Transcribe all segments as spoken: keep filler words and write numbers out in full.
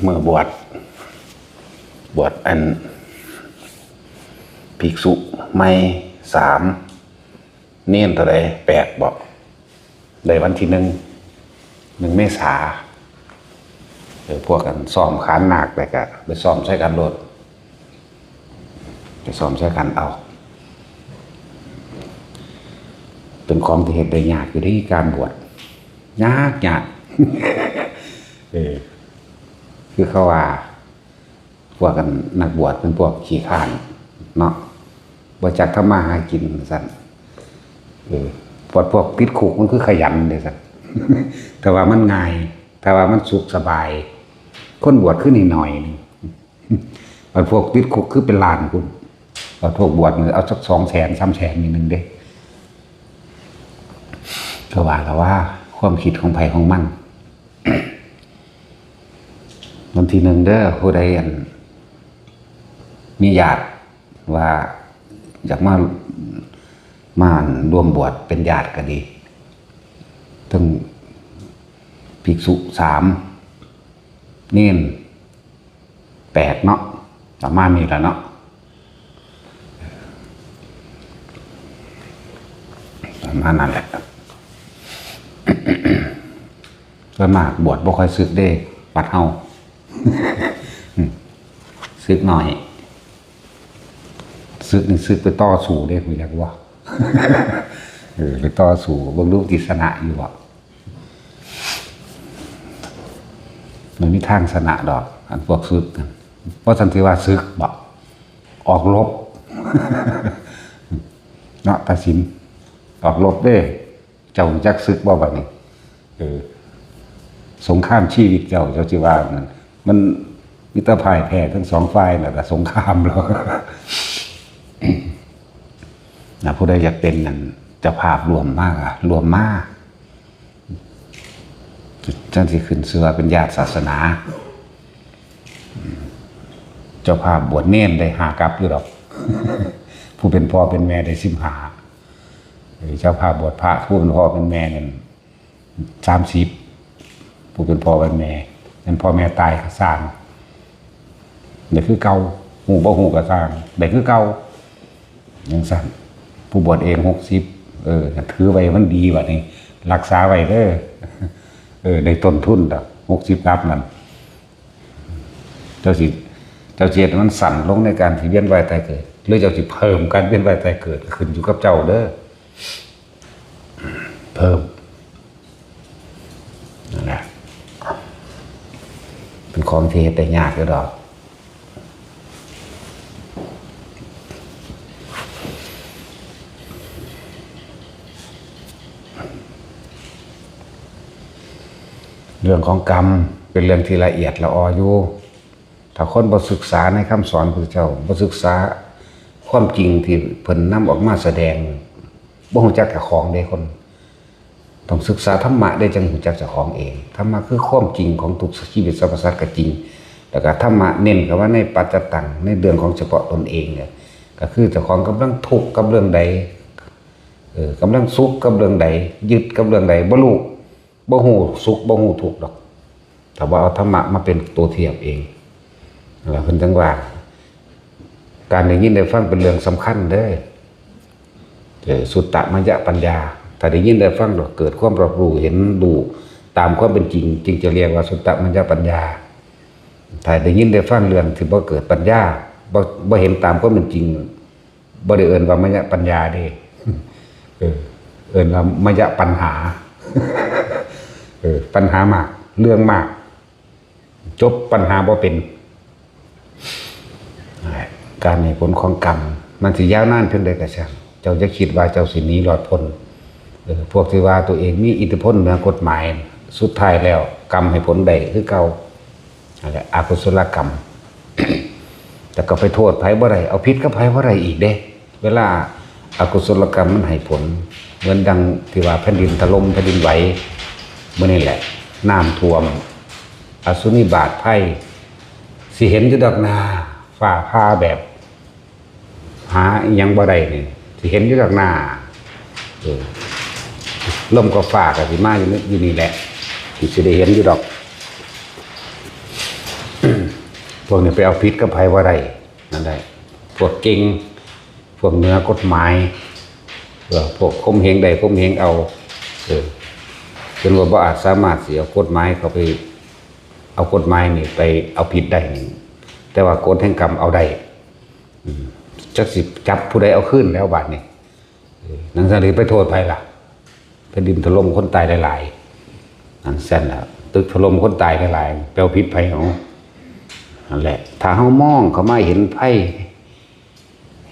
มื้อบวช บวชอัน ภิกษุใหม่สาม เณรเท่าใด แปดบ่ ได้วันที่หนึ่ง หนึ่งเมษา เออ พวกกันซ้อมขานนาค แล้วก็ไปซ้อมใส่กันโลด ไปซ้อมใส่กันเอา เป็นของที่เฮ็ดได้ยากอยู่เด้ การบวช ยากยาก เออ คือเขาว่า พวกกันนักบวชเป็นพวกขี้คร้านเนาะ บ่จักทำมาหากินซั่น เออ พวก พวกติดคุกมันคือขยันเด้ซั่น แต่ว่ามันง่าย แต่ว่ามันสุขสบาย คนบวชคือน้อยๆหนึ่ง พวกติดคุกคือเป็นล้านพุ้น พวกบวชนี่เอาสักสองแสน สามแสนนี่หนึ่งเด้ ก็ว่าก็ว่า ความคิดของไผของมัน วันที่หนึ่งเด้อ ผู้ใดอัน มีญาติว่าอยากมา มาร่วมบวชเป็นญาติก็ดี ทั้งภิกษุสาม เณรแปดเนาะ ประมาณนี้แหละเนาะ ประมาณนั้นแหละ ส่วนมากบวชบ่ค่อยสึกเด้ วัดเฮา อืม สึกหน่อย สึกนี่สึกไปต่อสู้เด้ รู้จักบ่ เออ ไปต่อสู้ เบิ่งดูสิชนะอยู่บ่ มันมีทางชนะดอก อันพวกสึกนั่น เพราะสันติว่าสึกบ่ ออกรบ เนาะ ตาสิน ออกรบเด้ เจ้ารู้จักสึกบ่บัดนี้ เออ สงครามชีวิตเจ้า เจ้าสิว่านั่น มันมีแต่พ่ายแพ้ทั้งสองฝ่ายน่ะ แต่สงครามแล้ว นะ ผู้ใดอยากเป็นนั่น เจ้าภาพร่วมมากอะ ร่วมมา จั่งสิขึ้นชื่อว่าเป็นญาติศาสนา เจ้าภาพบวชเณรได้ห้ากับอยู่ดอก ผู้เป็นพ่อเป็นแม่ได้สิบห้า เออ เจ้าภาพบวชพระ ผู้เป็นพ่อเป็นแม่นั่น สามสิบ ผู้เป็นพ่อเป็นแม่ นั่นพ่อแม่ตายก็สร้าง ได้คือเก่า ฮู้บ่ฮู้ก็สร้าง ได้คือเก่า จั่งซั้น ผู้บวชเอง หกสิบ เออ ถือไว้มันดีบัดนี้ รักษาไว้เด้อ เออ ได้ต้นทุนดอก หกสิบ กับนั่น เจ้าสิ เจ้าสิเฮ็ดให้มันสั้นลงในการที่เวียนว่ายตายเกิด หรือเจ้าสิเพิ่มการเวียนว่ายตายเกิด ขึ้นอยู่กับเจ้าเด้อ เพิ่ม นั่นแหละ เป็นของที่เฮ็ดได้ยากอยู่ดอก เรื่องของกรรมเป็นเรื่องที่ละเอียดละอออยู่ ถ้าคนบ่ศึกษาในคำสอนพระพุทธเจ้า บ่ศึกษาความจริงที่เพิ่นนำออกมาแสดง บ่รู้จักเจ้าของเด้คน ต้องศึกษาธรรมะได้จั่งรู้จักเจ้าของเอง ธรรมะคือความจริงของทุกชีวิตสรรพสัตว์ก็จริง แล้วก็ธรรมะเน้นเข้ามาในปัจจตัง ในเรื่องของเฉพาะตนเองเนี่ย ก็คือเจ้าของกำลังทุกข์กับเรื่องใด เออ กำลังสุขกับเรื่องใด ยึดกับเรื่องใด บ่รู้ บ่ฮู้สุข บ่ฮู้ทุกข์ดอก ถ้าบ่เอาธรรมะมาเป็นตัวเทียบเอง แล้วเพิ่นจั่งว่า การได้ยินได้ฟังเป็นเรื่องสำคัญเด้อ เออ สุตตมยปัญญา ถ้าได้ยินได้ฟังแล้วเกิดความรับรู้ เห็นรู้ตามความเป็นจริง จึงจะเรียกว่าสุตตมยปัญญา ถ้าได้ยินได้ฟังเรื่องที่บ่เกิดปัญญา บ่ บ่เห็นตามความเป็นจริง บ่ได้เอิ้นว่ามยปัญญาเด้ เออ เอิ้นว่ามยปัญหา เออ ปัญหามาก เรื่องมาก จบปัญหาบ่เป็น การให้ผลของกรรม มันสิยาวนานเพียงใดก็ช่าง เจ้าอย่าคิดว่าเจ้าสิหนีรอดพ้น เออ พวกที่ว่าตัวเองมีอิทธิพลเหนือกฎหมาย สุดท้ายแล้วกรรมให้ผลได้คือเก่า นั่นแหละ อกุศลกรรม แต่ก็ไปโทษไผบ่ได้ เอาผิดกับไผบ่ได้อีกเด้ เวลาอกุศลกรรมมันให้ผล เหมือนดังที่ว่าแผ่นดินถล่ม แผ่นดินไหว มื้อนี้แหละ น้ำท่วม อสุนิบาตภัย สิเห็นอยู่ดอกนา ฟ้าผ่าแบบ หาอิหยังบ่ได้นี่ สิเห็นอยู่ดอกนา เออ ลมกับฟ้าก็สิมาอยู่นี่ อยู่นี่แหละ สิได้เห็นอยู่ดอก พวกนี้ไปเอาผิดกับไผบ่ได้ นั่นแหละ พวกเก่ง พวกเหนือกฎหมาย เออ พวกข่มเหงได้ข่มเหงเอา เออ จนว่าบ่อาจสามารถสิเอากฎหมายเข้าไป เอากฎหมายนี่ไปเอาผิดได้นี่ แต่ว่ากฎแห่งกรรมเอาได้ อืม จักสิจับผู้ใดเอาคืนแล้วบาดนี้ เออ หนังซั่นสิไปโทษไผล่ะ แผ่นดินถล่มคนตายหลายๆ หนังซั่นล่ะ ตึกถล่มคนตายหลายๆ ไปเอาผิดไผเอา นั่นแหละ ถ้าเฮามองเข้ามาเห็นไผ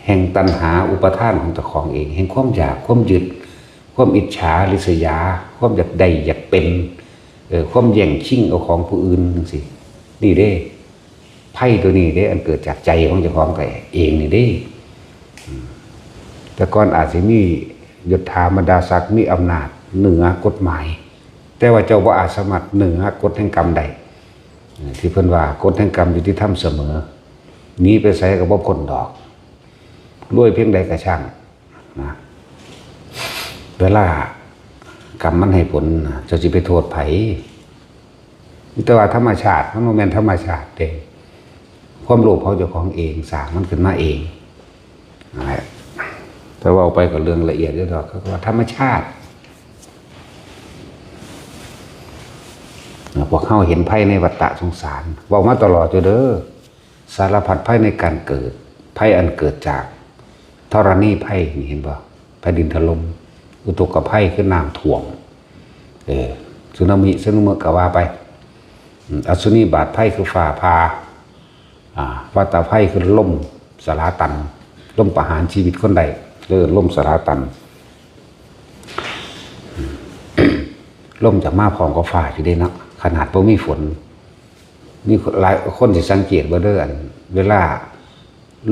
แห่งตัณหาอุปาทานของเจ้าของเอง แห่งความอยาก ความยึด ความอิจฉาริษยา ความอยากได้อยากเป็น เออ ความแย่งชิงเอาของผู้อื่นจังซี้ นี่เด้ ไผตัวนี้เด้ อันเกิดจากใจของเจ้าของเองนี่เด้ อืม แต่ก่อนอาจสิมียศถาบรรดาศักดิ์ มีอำนาจเหนือกฎหมาย แต่ว่าเจ้าบ่อาจสามารถเหนือกฎแห่งกรรมได้ เออ ที่เพิ่นว่ากฎแห่งกรรมยุติธรรมเสมอ หนีไปไสก็บ่พ้นดอก รวยเพียงใดก็ช่าง นะ เวลากรรมมันให้ผลนะ เจ้าสิไปโทษไผ แต่ว่าธรรมชาติมันบ่แม่นธรรมชาติเด้ ความโลภของเจ้าของเองสร้างมันขึ้นมาเอง นั่นแหละ แต่เว้าไปก็เรื่องละเอียดเด้อดอก เขาก็ว่าธรรมชาติ นะ พวกเฮาเห็นภัยในวัฏฏะสงสาร เว้ามาตลอดอยู่เด้อ สารพัดภัยในการเกิด ภัยอันเกิดจากธรณีภัยนี่ เห็นบ่ แผ่นดินถล่ม อุทกภัยคือน้ำท่วม เออ สึนามิ สึนามิก็ว่าไป อืม อัศนีบาตภัยคือฟ้าผ่า อ่า วาตภัยคือลมสลาตัน ลมประหารชีวิตคนได้ เออ ลมสลาตัน ลมจะมาพร้อมกับฟ้าอยู่เด้เนาะ ขนาดบ่มีฝน มีหลายคนสิสังเกตบ่เด้อ อัน เวลา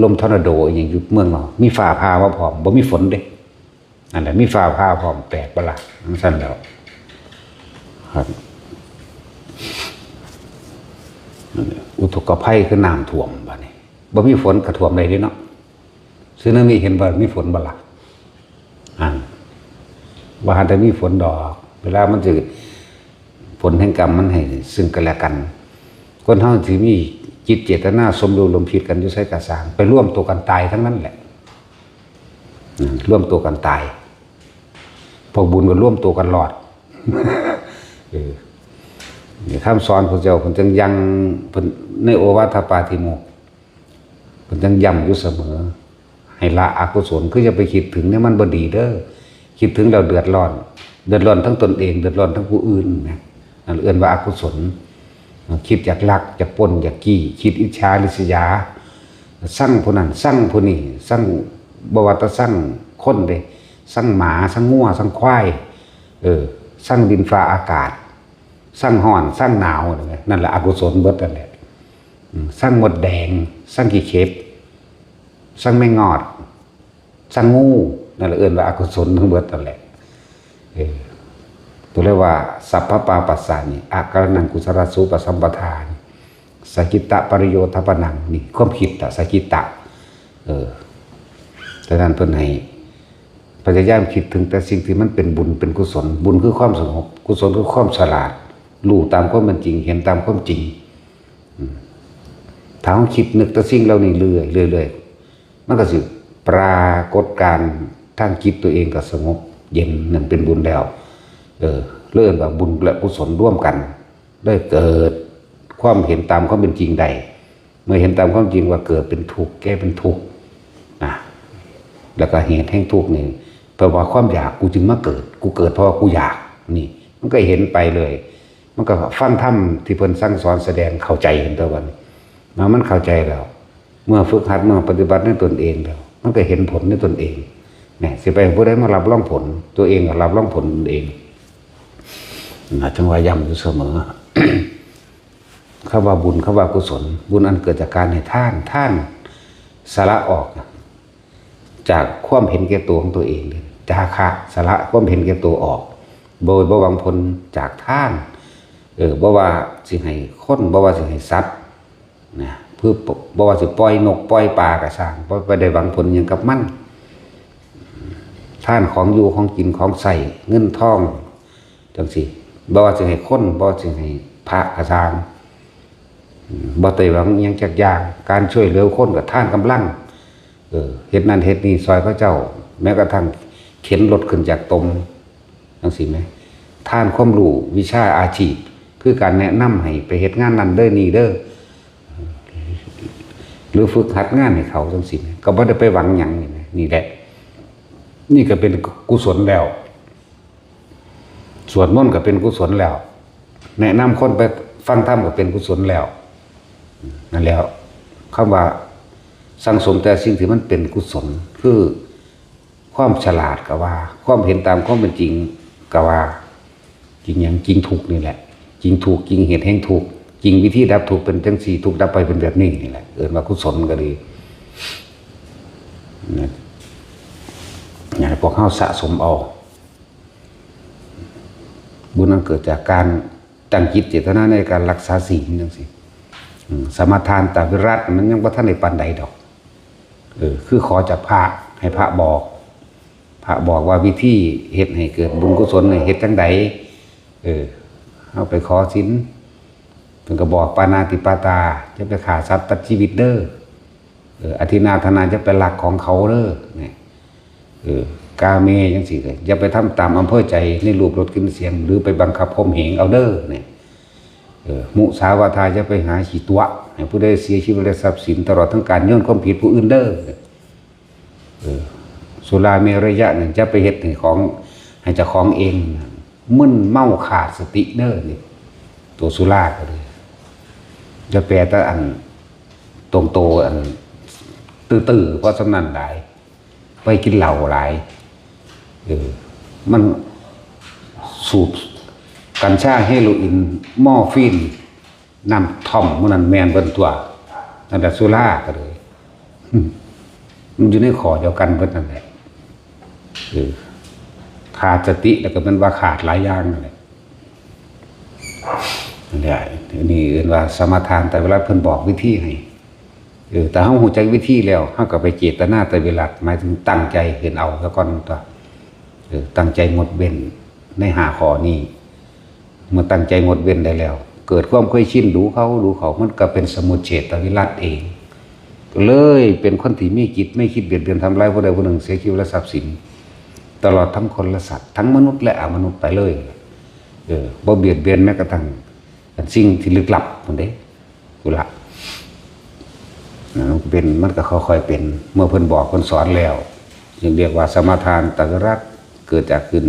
ลมทอร์นาโดอิหยังอยู่เมืองเฮา มีฟ้าผ่ามาพร้อม บ่มีฝนเด้ นั่นแหละ มีฟ้าผ่าพร้อม แปลกบ่ล่ะ จั่งซั้นแหล้ว ครับ นั่นแหละ อุทกภัยคือน้ำท่วมบัดนี้ บ่มีฝนก็ท่วมได้เด้เนาะ สึนามิเห็นบ่ มีฝนบ่ล่ะ อัน บ่ทันได้มีฝนดอก เวลามันสิ ผลแห่งกรรมมันให้ซึ่งกันและกัน คนเฮาสิมีจิตเจตนาสมรู้ร่วมคิดกันอยู่ไสก็ซ่าง ไปรวมตัวกันตายทั้งนั้นแหละ อืม รวมตัวกันตาย พวกบุญก็รวมตัวกันรอด เออ นี่คำสอนพระเจ้าเพิ่นจั่งยัง เพิ่นในโอวาทปาติโมกข์ เพิ่นจั่งย้ำอยู่เสมอ ให้ละอกุศล คืออย่าไปคิดถึงเนี่ย มันบ่ดีเด้อ คิดถึงแล้วเดือดร้อน เดือดร้อนทั้งตนเอง เดือดร้อนทั้งผู้อื่นนะ นั่นเอิ้นว่าอกุศล คิดอยากลัก อยากปล้น อยากจี้ คิดอิจฉาริษยา ซังผู้นั้น ซังผู้นี้ ซัง บ่ว่าแต่ซังคนเด้ ซังหมา ซังงัว ซังควาย เออ ซังดินฟ้าอากาศ ซังร้อน ซังหนาว นั่นแหละอกุศลเบิดนั่นแหละ อืม ซังมดแดง ซังขี้เข็บ ซังแมงงอด ซังงู นั่นแหละเอิ้นว่าอกุศลทั้งเบิดนั่นแหละ เออ ตัวเรียกว่า สัพพปาปัสสานิ อากรณังกุศลสูปสัมปทานิ สกิตตปริโยทปนัง นี่ความคิดตะ สกิตตะ เออ ฉะนั้นเพิ่นให้พยายามคิดถึงแต่สิ่งที่มันเป็นบุญเป็นกุศล บุญคือความสงบ กุศลคือความฉลาด รู้ตามความเป็นจริง เห็นตามความจริง อืม ถ้าเราคิดนึกแต่สิ่งเหล่านี้เรื่อยๆ เรื่อยๆ มันก็สิปรากฏการณ์ทางจิตตัวเองก็สงบเย็น นั่นเป็นบุญแล้ว เออ เรียกว่าบุญและกุศลร่วมกัน ได้เกิดความเห็นตามความเป็นจริงได้ เมื่อเห็นตามความจริงว่าเกิดเป็นทุกข์ แก่เป็นทุกข์ นะ แล้วก็เหตุแห่งทุกข์นี่ เพราะว่าความอยากกูจึงมาเกิด กูเกิดเพราะว่ากูอยาก นี่ มันก็เห็นไปเลย มันก็ฟังธรรมที่เพิ่นสั่งสอนแสดงเข้าใจเห็นตัววัน มามันเข้าใจแล้ว เมื่อฝึกหัด เมื่อปฏิบัติในตนเองแล้ว มันก็เห็นผลในตนเอง เนี่ย สิไปให้ผู้ใดมารับรองผล ตัวเองก็รับรองผลตนเอง นะ จั่งว่าย้ำอยู่เสมอ คำว่าบุญ คำว่ากุศล บุญอันเกิดจากการให้ทาน ทานสละออกจากความเห็นแก่ตัวของตัวเอง จาคะ สละความเห็นแก่ตัวออก โดยบ่หวังผลจากทาน เออ บ่ว่าสิให้คน บ่ว่าสิให้สัตว์ นะ เพื่อ บ่ว่าสิปล่อยนกปล่อยปลาก็ซ่าง บ่ไปได้หวังผลหยังกับมัน ทานของอยู่ของกินของใช้ เงินทอง จั่งซี้ บ่ว่าสิให้คน บ่ว่าสิให้พระก็ซ่าง บ่ได้หวังอิหยังจักอย่าง การช่วยเหลือคนก็ทานกำลัง เออ เฮ็ดนั่นเฮ็ดนี่ซอยเขาเจ้า แม้กระทั่งเข็นรถขึ้นจากตม จังซี่แหม ทานความรู้วิชาอาชีพ คือการแนะนำให้ไปเฮ็ดงานนั่นเด้อนี่เด้อ หรือฝึกหัดงานให้เขาจังซี่แหม ก็บ่ได้ไปหวังหยังนี่แหม นี่แหละ นี่ก็เป็นกุศลแล้ว สวดมนต์ก็เป็นกุศลแล้ว แนะนำคนไปฟังธรรมก็เป็นกุศลแล้ว นั่นแหละ คำว่าสั่งสมแต่สิ่งที่มันเป็นกุศล คือความฉลาดก็ว่า ความเห็นตามความเป็นจริงก็ว่า จริงหยัง จริงทุกข์นี่แหละ จริงทุกข์ จริงเหตุแห่งทุกข์ จริงวิธีดับทุกข์เป็นจังซี่ ทุกข์ดับไปเป็นแบบนี้นี่แหละ เอิ้นว่ากุศลก็ดี นะ ให้พวกเฮาสะสมเอา บุญนั้นเกิดจากการตั้งจิตเจตนาในการรักษาศีลจังซี่ อืม สมาทานตวิรัตมันยังบ่ทันได้ปานใดดอก เออ คือขอจากพระ ให้พระบอก พระบอกว่าวิธีเฮ็ดให้เกิดบุญกุศลนี่เฮ็ดจั่งใด เออ เฮาไปขอศีล เพิ่นก็บอกปาณาติปาตา อย่าไปฆ่าสัตว์ตัดชีวิตเด้อ เออ อทินนาทานา อย่าไปลักของเขาเด้อ เนี่ย เออ กาเมจังซี่ก็อย่าไปทำตามอำเภอใจในรูปรสกลิ่นเสียง หรือไปบังคับข่มเหงเอาเด้อ เนี่ย เออ มุสาวาทา อย่าไปหาขี้ตั๋ว ให้ผู้ใดเสียชีวิตและทรัพย์สิน ตลอดทั้งการโยนความผิดผู้อื่นเด้อ เออ สุราเมรยะนั่นอย่าไปเฮ็ดให้ของ ให้เจ้าของเอง มึนเมาขาดสติเด้อนี่ ตัวสุราก็เลย อย่าแปลแต่อันตรงโตอัน ตื้อๆ เพราะสำนั้นหลาย ไปกินเหล้าหลาย เออ มันสูบกัญชา เฮโรอีน มอร์ฟีน น้ำท่อมหมู่นั้นแม่นเบิดตัว นั่นแหละสุราก็เลย อืม มันอยู่ในข้อเดียวกันเบิดนั่นแหละ เออ ขาดสติแล้วก็แม่นว่าขาดหลายอย่างนั่นแหละ นั่นแหละ นี่เอิ้นว่าสมาทาน แต่เวลาเพิ่นบอกวิธีให้ เออ แต่เฮาฮู้จักวิธีแล้ว เฮาก็ไปเจตนาแต่เวลา หมายถึงตั้งใจเฮ็ดเอาซะก่อนตัว เออ ตั้งใจงดเว้นในห้าข้อนี้ เมื่อตั้งใจงดเว้นได้แล้ว เกิดความเคยชินดูเข้าดูเข้า มันก็เป็นสมุจเฉทวิรัตเอง ก็เลยเป็นคนที่มีจิตไม่คิดเบียดเบียนทำร้ายผู้ใดผู้หนึ่งเสียชีวิตและทรัพย์สิน ตลอดทั้งคนและสัตว์ ทั้งมนุษย์และอมนุษย์ไปเลย เออ บ่เบียดเบียนแม้กระทั่งสิ่งที่ลึกลับนั่นเด้ กุละ นะ มันก็เป็น มันก็ค่อยๆเป็น เมื่อเพิ่นบอกเพิ่นสอนแล้ว จึงเรียกว่าสมาทานตวิรัต เกิดจากขึ้น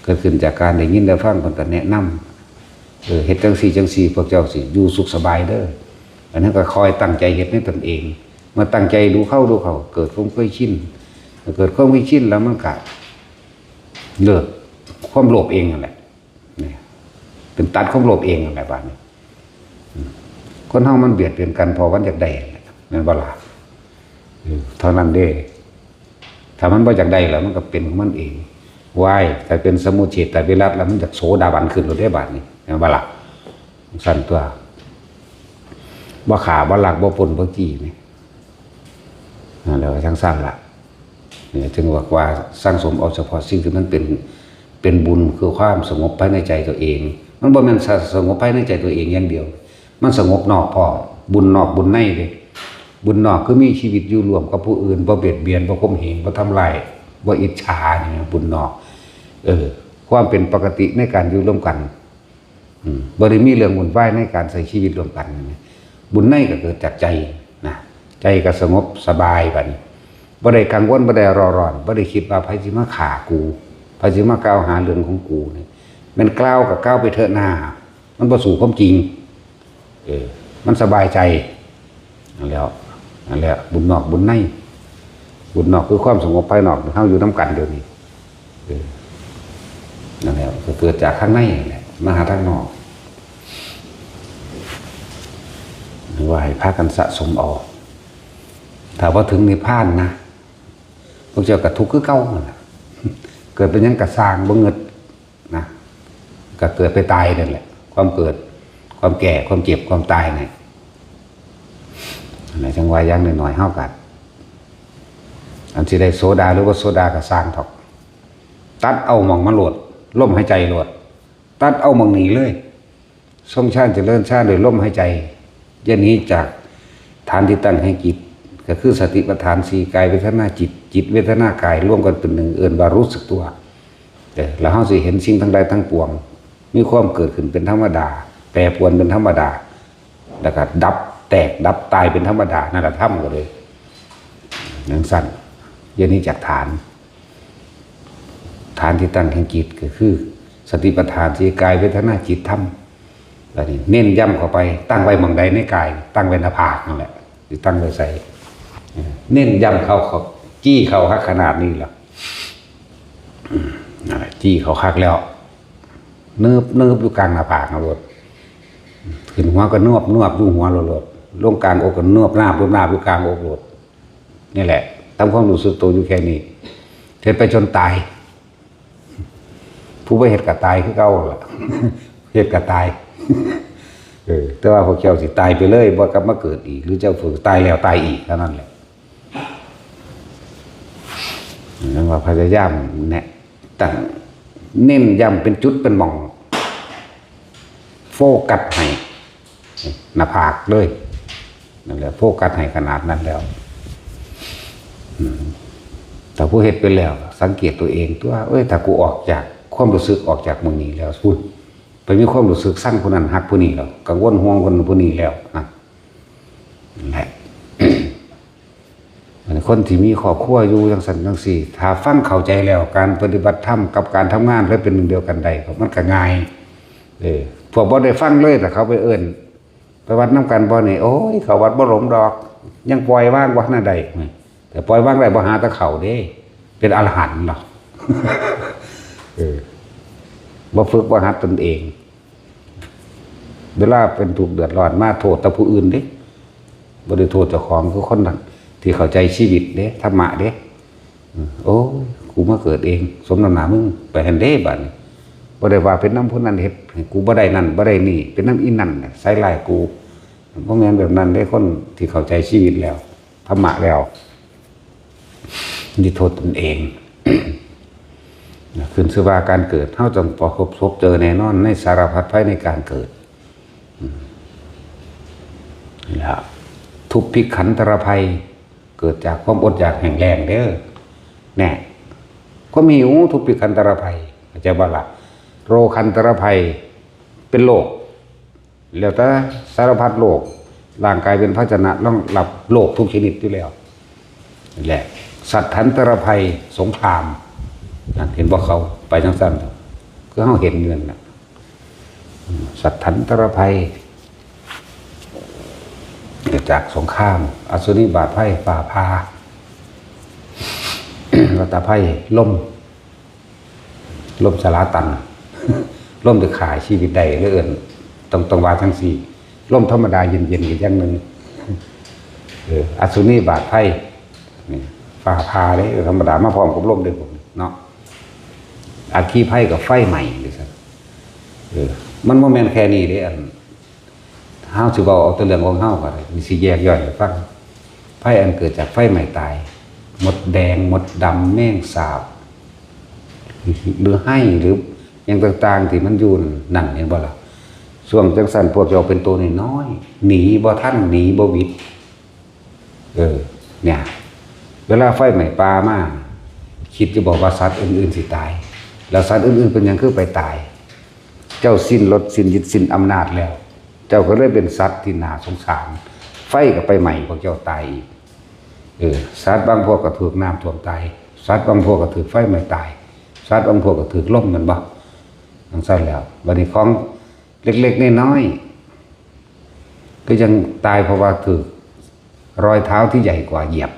เกิดขึ้นจากการได้ยินได้ฟัง เพิ่นก็แนะนำ เออ เฮ็ดจังซี่จังซี่ พวกเจ้าสิอยู่สุขสบายเด้อ อันนั้นก็คอยตั้งใจเฮ็ดในตนเอง เมื่อตั้งใจดูเข้าดูเข้า เกิดความเคยชิน เกิดความเคยชินแล้วมันก็เลิกความโลภเองนั่นแหละ เนี่ย เป็นตัดความโลภเองนั่นแหละบาดนี้ อืม คนเฮามันเบียดเบียนกันเพราะมันอยากได้นั่นแหละ แม่นบ่ล่ะ เออ เท่านั้นเด้ ถ้ามันบ่อยากได้แล้วมันก็เป็นของมันเอง วาย ถ้าเป็นสมุจเฉทวิรัตแล้วมันอยากโสดาบันขึ้นโลดเด้บาดนี้ แม่นบ่ล่ะ จั่งซั่นตัว บ่ฆ่า บ่ลัก บ่ปล้น บ่จี้นี่ นั่นแหละว่าจั่งซั่นล่ะ เนี่ย จึงบอกว่าสั่งสมเอาเฉพาะสิ่งที่มันเป็น เป็นบุญ คือความสงบภายในใจตัวเอง มันบ่แม่นสะ- สงบภายในใจตัวเองอย่างเดียว มันสงบนอกพร้อม บุญนอกบุญในเด้ บุญนอกคือมีชีวิตอยู่ร่วมกับผู้อื่น บ่เบียดเบียน บ่ข่มเหง บ่ทำร้าย บ่อิจฉา นี่นะ บุญนอก เออ ความเป็นปกติในการอยู่ร่วมกัน อืม บ่ได้มีเรื่องวุ่นวายในการใช้ชีวิตร่วมกัน บุญในก็เกิดจากใจนะ ใจก็สงบสบายบัดนี้ บ่ได้กังวล บ่ได้เร่าร้อน บ่ได้คิดว่าไผสิมาฆ่ากู ไผสิมากล่าวหาเรื่องของกูนี่ แม่นกล่าวก็กล่าวไปเถอะนา มันบ่สู้ความจริง เออ มันสบายใจ นั่นแหละ นั่นแหละ บุญนอกบุญใน บุญนอกคือความสงบภายนอก เฮาอยู่นำกันเดี๋ยวนี้ เออ นั่นแหละ ก็เกิดจากข้างในนั่นแหละ มาหาทางนอก ว่าให้พากันสะสมเอา ถ้าบ่ถึงนิพพานนะ พวกเจ้าก็ทุกข์คือเก่านั่นแหละ เกิดเป็นหยังก็ซ่าง บ่เงิดนะ ก็เกิดไปตายนั่นแหละ ความเกิด ความแก่ ความเจ็บ ความตายนี่ อันไหนจั่งว่าอย่างน้อยๆ เฮาก็ อันสิได้โสดาหรือบ่โสดาก็ซ่างเถาะ ตัดเอาหม่องมันโลด ลมหายใจโลด ตัดเอาหม่องนี้เลย ทรงฌานเจริญฌานด้วยลมหายใจ อย่าหนีจากฐานที่ตั้งแห่งจิต ก็คือสติปัฏฐานสี่ กายเวทนาจิต จิตเวทนากายรวมกันเป็นหนึ่ง เอิ้นว่ารู้สึกตัว เออ แล้วเฮาสิเห็นสิ่งทั้งหลายทั้งปวง มีความเกิดขึ้นเป็นธรรมดา แปรปรวนเป็นธรรมดา แล้วก็ดับแตกดับตายเป็นธรรมดา นั่นแหละธรรมก็เลย จั่งซั้น อย่าหนีจากฐาน ฐานที่ตั้งแห่งจิตก็คือ สติปัฏฐานสี่ กายเวทนาจิตธรรม แล้วนี่เน้นย้ำเข้าไป ตั้งไว้หม่องใดในกาย ตั้งไว้หน้าผากนั่นแหละ สิตั้งไว้ใส เน้นย้ำเข้า เข้า จี้เข้าคักขนาดนี้ล่ะ นั่นแหละ จี้เข้าคักแล้ว เนิบเนิบอยู่กลางหน้าผากนะโลด ขึ้นหัวก็นวบนวบอยู่หัวโลด ลงกลางอกก็นวบนาบนวบนาบอยู่กลางอกโลด นี่แหละ ทำความรู้สึกตัวอยู่แค่นี้ เฮ็ดไปจนตาย ผู้บ่เฮ็ดก็ตายคือเก่าล่ะ เฮ็ดก็ตาย เออ แต่ว่าพวกเจ้าสิตายไปเลย บ่กลับมาเกิดอีก หรือเจ้าผู้ตายแล้วตายอีกเท่านั้นแหละ นั่นว่าพยายามเนี่ย ตั้ง เน้นย้ำเป็นจุดเป็นหม่อง โฟกัสให้ หน้าผากเลย นั่นแหละ โฟกัสให้ขนาดนั้นแล้ว อืม ถ้าผู้เฮ็ดไปแล้ว สังเกตตัวเองตัว เอ้ย ถ้ากูออกจากความรู้สึก ออกจากหม่องนี้แล้ว พูด ไปมีความรู้สึกซังผู้นั้นฮักผู้นี้แล้ว กังวลห่วงคนผู้นี้แล้วนะ นั่นแหละ อันคนที่มีครอบครัวอยู่จั่งซั้นจั่งซี้ ถ้าฟังเข้าใจแล้ว การปฏิบัติธรรมกับการทำงานเลยเป็นหนึ่งเดียวกันได้ มันก็ง่าย เออ พวกบ่ได้ฟังเลย แต่เขาไปเอิ้น ไปวัดนำกันบ่นี่ โอ้ย เข้าวัดบ่หลมดอก ยังปล่อยวางบ่ทันได้ แต่ปล่อยวางได้บ่หาแต่เข้าเด้ เป็นอรหันต์หรอก เออ บ่ฝึกบ่หัดตนเอง เวลาเป็นทุกข์เดือดร้อนมาโทษแต่ผู้อื่นเด้ บ่ได้โทษเจ้าของ คือคนนั้นที่เข้าใจชีวิตเด้ ธรรมะเด้ อืม โอ้ย กูมาเกิดเอง สมน้ำหน้ามึง ไปหั้นเด้ บัดนี้ บ่ได้ว่าเป็นนำผู้นั้นเฮ็ดให้กูบ่ได้นั่น บ่ได้นี่ เป็นนำอีนั่นน่ะ ใส่ร้ายกู บ่แม่นแบบนั้นเด้ คนที่เข้าใจชีวิตแล้ว ธรรมะแล้ว นี่โทษตนเอง นะ ขึ้นชื่อว่าการเกิด เฮาต้องประสบพบเจอแน่นอนในสารพัดภัยในการเกิด อืม นี่ล่ะ ทุพพิขันธรภัย เกิดจากความอดอยากแห้งแล้งเด้อ แน่ ความหิว ทุพพิขันธรภัย เข้าใจบ่ล่ะ โรคันธรภัย เป็นโรค แล้วแต่สารพัดโรค ร่างกายเป็นภาชนะรองรับโรคทุกชนิดอยู่แล้ว นี่แหละ สัตถันตรภัย สงคราม นั่น เห็นบ่ เขาไปจั่งซั้น คือเฮาเห็นอยู่นั่นน่ะ อืม สัตถันตรภัย จากสงคราม อสุนิบาตภัย ฟ้าผ่า วัฏภัย ลม ลมสลาตัน ลมที่ฆ่าชีวิตได้ หรือเอิ้น ต้อง ต้องว่าจั่งซี้ ลมธรรมดาเย็นๆ ก็อย่างหนึ่ง เออ อสุนิบาตภัย นี่ ฟ้าผ่าเด้ ธรรมดามาพร้อมกับลมเด้ พวกนี้เนาะ อัคคีภัยกับไฟไหม้ จั่งซั้น เออ มันบ่แม่นแค่นี้เด้ อัน เฮาสิเว้าเอาแต่เรื่องของเฮาก็ได้ มีสิแยกย่อยให้ฟัง ภัยอันเกิดจากไฟไหม้ตาย มดแดง มดดำ แมงสาบ หรือไหม้ หรือหยังต่างๆ ที่มันอยู่นั่น เห็นบ่ล่ะ ช่วงจั่งซั้นพวกเจ้าเป็นตัวน้อยๆ หนีบ่ทัน หนีบ่หวิด เออ เนี่ย เวลาไฟไหม้ป่ามา คิดอยู่บ่ว่าสัตว์อื่นๆ สิตาย แล้วสัตว์อื่นๆ เป็นหยังคือไปตาย เจ้าสิ้นรสสิ้นฤทธิ์สิ้นอำนาจแล้ว เจ้าก็เลยเป็นสัตว์ที่น่าสงสาร ไฟก็ไปไหม้พวกเจ้าตายอีก เออ สัตว์บางพวกก็ถูกน้ำท่วมตาย สัตว์บางพวกก็ถูกไฟไหม้ตาย สัตว์บางพวกก็ถูกลม แม่นบ่ จั่งซั้นแล้ว บัดนี้ของเล็กๆ น้อยๆ ก็ยังตายเพราะว่าถูกรอยเท้าที่ใหญ่กว่าเหยียบ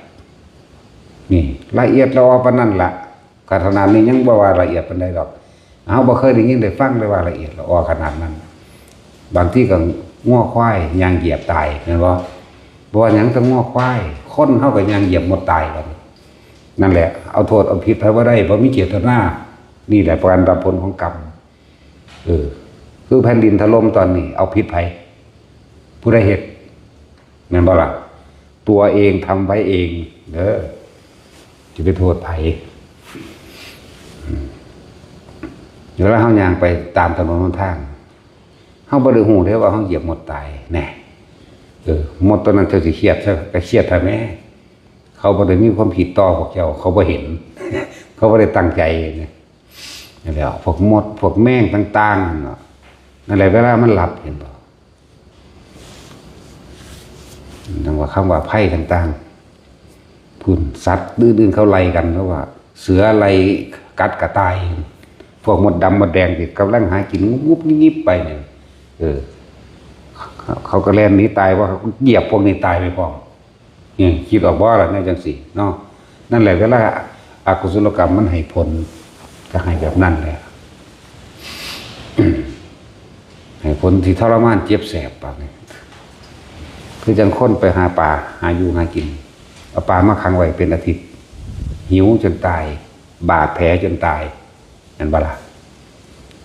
นี่ ละเอียดละออปานนั้นล่ะ ขนาดนี้ยังบ่ว่าละเอียดปานใดดอก เฮาบ่เคยได้ยินได้ฟังเลยว่าละเอียดละออขนาดนั้น บางทีก็งัวควายย่างเหยียบตาย แม่นบ่ บ่ว่าหยังแต่งัวควาย คนเฮาก็ย่างเหยียบมดตายบัดนี้ นั่นแหละ เอาโทษเอาผิดไผบ่ได้ บ่มีเจตนา นี่แหละการรับผลของกรรม เออ คือแผ่นดินถล่มตอนนี้ เอาผิดไผ ผู้ใดเฮ็ด แม่นบ่ล่ะ ตัวเองทำไว้เอง เด้อ สิไปโทษไผ อืม เวลาเฮาย่างไปตามถนนหนทาง เฮาบ่ได้ฮู้เด้ว่าเฮาเหยียบมดตาย แน่ เออ มดตัวนั้นเจ้าสิเครียดซะ ก็เครียดแท้แม่ เขาบ่ได้มีความผิดต่อพวกเจ้า เขาบ่เห็น เขาบ่ได้ตั้งใจนะ นั่นแหละ พวกมด พวกแมงต่างๆ นั่นเนาะ นั่นแหละ เวลามันหลับ เห็นบ่ นั่นว่าคำว่าภัยต่างๆ พุ่น สัตว์อื่นๆ เขาไล่กัน เพราะว่า เสือไล่กัดกระต่าย พวกมดดำมดแดงที่กำลังหากินงุบๆ งิบๆ ไปเนี่ย เออ เขาก็แล่นหนีตาย ว่าเขาเหยียบพวกนี้ตายไปพร้อม นี่ คิดออกบ่ล่ะ แนวจังซี่เนาะ นั่นแหละ เวลาอกุศลกรรมมันให้ผล ก็ให้แบบนั้นแหละ ให้ผลที่ทรมานเจ็บแสบปานนี้ คือจังคนไปหาปลา หาอยู่หากิน เอาปลามาขังไว้เป็นอาทิตย์ หิวจนตาย บาดแผลจนตาย แม่นบ่ล่ะ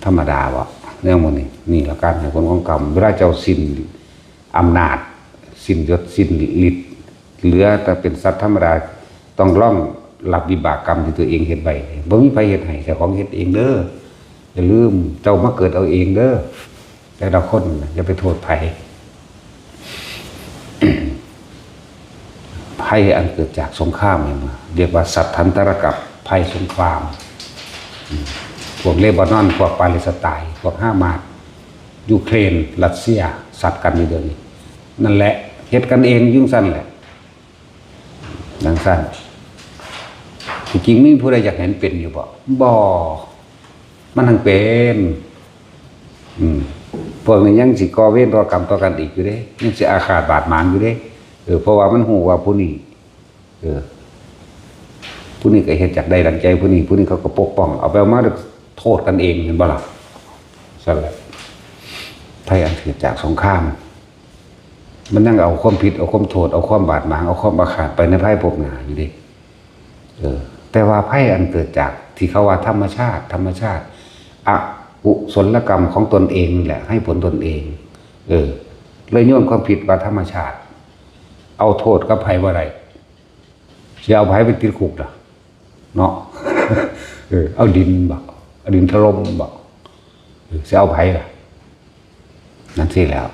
ธรรมดาบ่ เรื่องหมู่นี้ นี่ละการให้ผลของกรรม เวลาเจ้าสิ้นอำนาจ สิ้นยศ สิ้นฤทธิ์ เหลือแต่เป็นสัตว์ธรรมดา ต้องร่องรับวิบากกรรมที่ตัวเองเฮ็ดไว้ บ่มีไผเฮ็ดให้ เจ้าของเฮ็ดเองเด้อ อย่าลืม เจ้ามาเกิดเอาเองเด้อ แต่ละคนน่ะ อย่าไปโทษไผ ภัยอันเกิดจากสงครามเนี่ยนะ เรียกว่าสัตถันตรกับภัยสงคราม อืม พวกเลบานอน พวกปาเลสไตน์ พวกฮามาส ยูเครน รัสเซีย สัตว์กันอยู่เดี๋ยวนี้ นั่นแหละ เฮ็ดกันเองอยู่ซั่นแหละ จังซั่น ที่จริงมีผู้ใดอยากเห็นเป็นอยู่บ่ บ่ มันทั้งเป็น อืม พวกนี้ยังสิก่อเวรก่อกรรมต่อกันอีกอยู่เด้ ยังสิอาฆาตบาดหมางอยู่เด้ เออ เพราะว่ามันฮู้ว่าผู้นี้ เออ ผู้นี้ก็เฮ็ดอยากได้ดังใจผู้นี้ ผู้นี้เขาก็ปกป้อง เอาไปเอามาโทษกันเอง เห็นบ่ล่ะ ซั่นแหละ ภัยอันเกิดจากสงคราม มันยังเอาความผิด เอาความโทษ เอาความบาดหมาง เอาความอาฆาตไปในภายภาคหน้าอยู่เด้ เออ แต่ว่าภัยอันเกิดจากที่เขาว่าธรรมชาติ ธรรมชาติ อกุศลกรรมของตนเองนี่แหละ ให้ผลตนเอง เออ เลยโยนความผิดว่าธรรมชาติ เอาโทษกับไผบ่ได้ สิเอาไผไปติดคุกล่ะ เนาะ เออ เอาดินบ่ เอาดินถล่มบ่ เออ สิเอาไผล่ะ นั่นสิแล้ว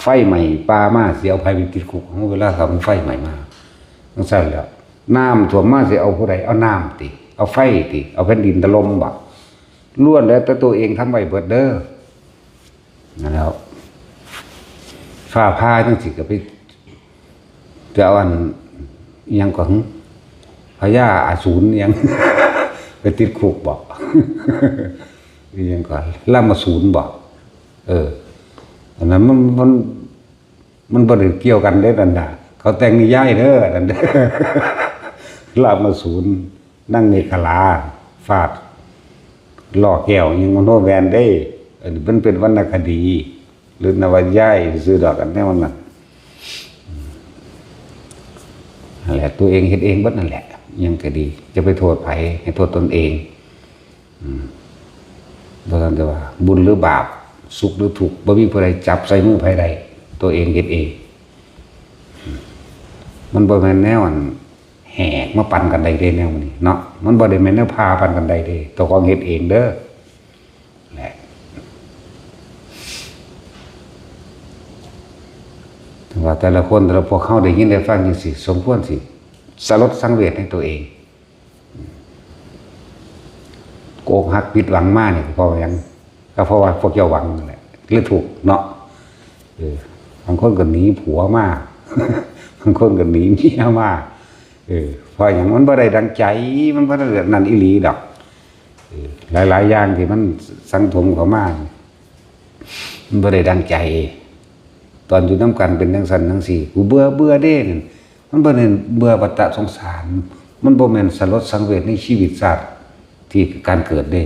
ไฟไหม้ป่ามา สิเอาไผไปติดคุก เวลาเขามันไฟไหม้มา จังซั่นแหล้ว น้ำท่วมมา สิเอาผู้ใด เอาน้ำติ เอาไฟติ เอาแผ่นดินถล่มบ่ ล้วนแล้วแต่ตัวเองทำไว้เบิดเด้อ นั่นแหล้ว ฟ้าผ่าจังซี่ก็ไป จะเอาอัน อิหยังก่อน พญาอสูรอิหยัง ไปติดคุกบ่ อิหยังก่อน รามาสูรบ่ เออ อันนั้นมัน มัน มันบ่ได้เกี่ยวกันเด้นั่นน่ะ เขาแต่งนิยายเด้อ นั่นเด้อ รามาสูร นางเมขลา ฟาด ล้อแก้วอิหยัง มโนแวนเด้ อันนี้มันเป็นวรรณคดี หรือนวนิยายซื่อดอก อันแนวนั้น นั่นแหละ ตัวเองเฮ็ดเองเบิดนั่นแหละ อิหยังก็ดี อย่าไปโทษไผ ให้โทษตนเอง อืม บ่ต้องแต่ว่า บุญหรือบาป สุขหรือทุกข์ บ่มีผู้ใดจับใส่มือไผได้ ตัวเองเฮ็ดเอง อืม มันบ่แม่นแนวอัน แหกมาปันกันได้เด้แนวนี้เนาะ มันบ่ได้แม่นแนวพาปันกันได้เด้ ตัวของเฮ็ดเองเด้อ แหละ แต่ว่าแต่ละคน แต่ละพวกเขาได้ยินได้ฟังจังซี่ สมควรสิสลดสังเวชในตัวเอง อกหักผิดหวังมานี่ เพราะว่าหยัง ก็เพราะว่าพวกเจ้าหวังนั่นแหละ เลยทุกข์เนาะ เออ บางคนก็หนีผัวมา บางคนก็หนีเมียมา เออ เพราะหยัง มันบ่ได้ดังใจ มันบ่ได้นั่นอีหลีดอก เออ หลายๆ อย่างที่มันสังสมเข้ามา มันบ่ได้ดังใจ ตอนอยู่นำกันเป็นจังซั่นจังซี่ กูเบื่อ เบื่อเด้นั่น มันบ่แม่นเบื่อวัฏสงสาร มันบ่แม่นสลดสังเวชในชีวิตชาติที่การเกิดเด้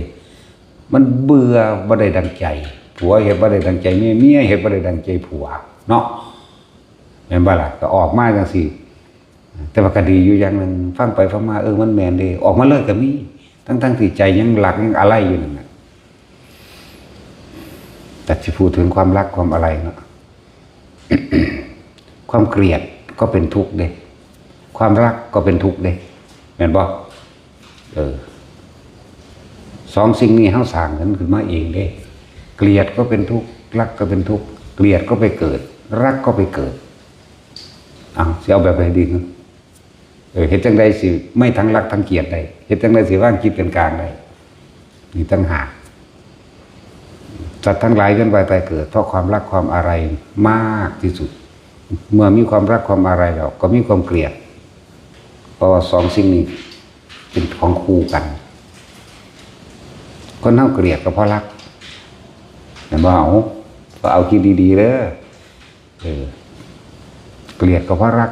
มันเบื่อบ่ได้ดังใจ ผัวเฮ็ดบ่ได้ดังใจเมีย เมียเฮ็ดบ่ได้ดังใจผัว เนาะ แม่นบ่ล่ะ ก็ออกมาจังซี่ แต่ว่าก็ดีอยู่อย่างหนึ่ง ฟังไปฟังมา เออ มันแม่นเด้ ออกมาเลยก็มี ทั้งๆ ที่ใจยังรักยังอาลัยอยู่นั่นน่ะ แต่สิพูดถึงความรักความอาลัยเนาะ ความเกลียดก็เป็นทุกข์เด้ ความรักก็เป็นทุกข์เด้ แม่นบ่ เออ สองสิ่งนี้เฮาสร้างกันขึ้นมาเองเด้ เกลียดก็เป็นทุกข์ รักก็เป็นทุกข์ เกลียดก็ไปเกิด รักก็ไปเกิด เอาสิเอาแบบไหนดี เออ เฮ็ดจั่งใดสิไม่ทั้งรักทั้งเกลียดได้ เฮ็ดจั่งใดสิวางจิตเป็นกลางได้ นี่ต่างหาก สัตว์ทั้งหลายเวียนว่ายตายเกิด เพราะความรักความอาลัยมากที่สุด เมื่อมีความรักความอาลัยแล้ว ก็มีความเกลียด เพราะว่าสองสิ่งนี้เป็นของคู่กัน คนเฮาเกลียดก็เพราะรัก เห็นบ่ เอา ก็เอาคิดดีๆเด้อ เออ เกลียดก็เพราะรัก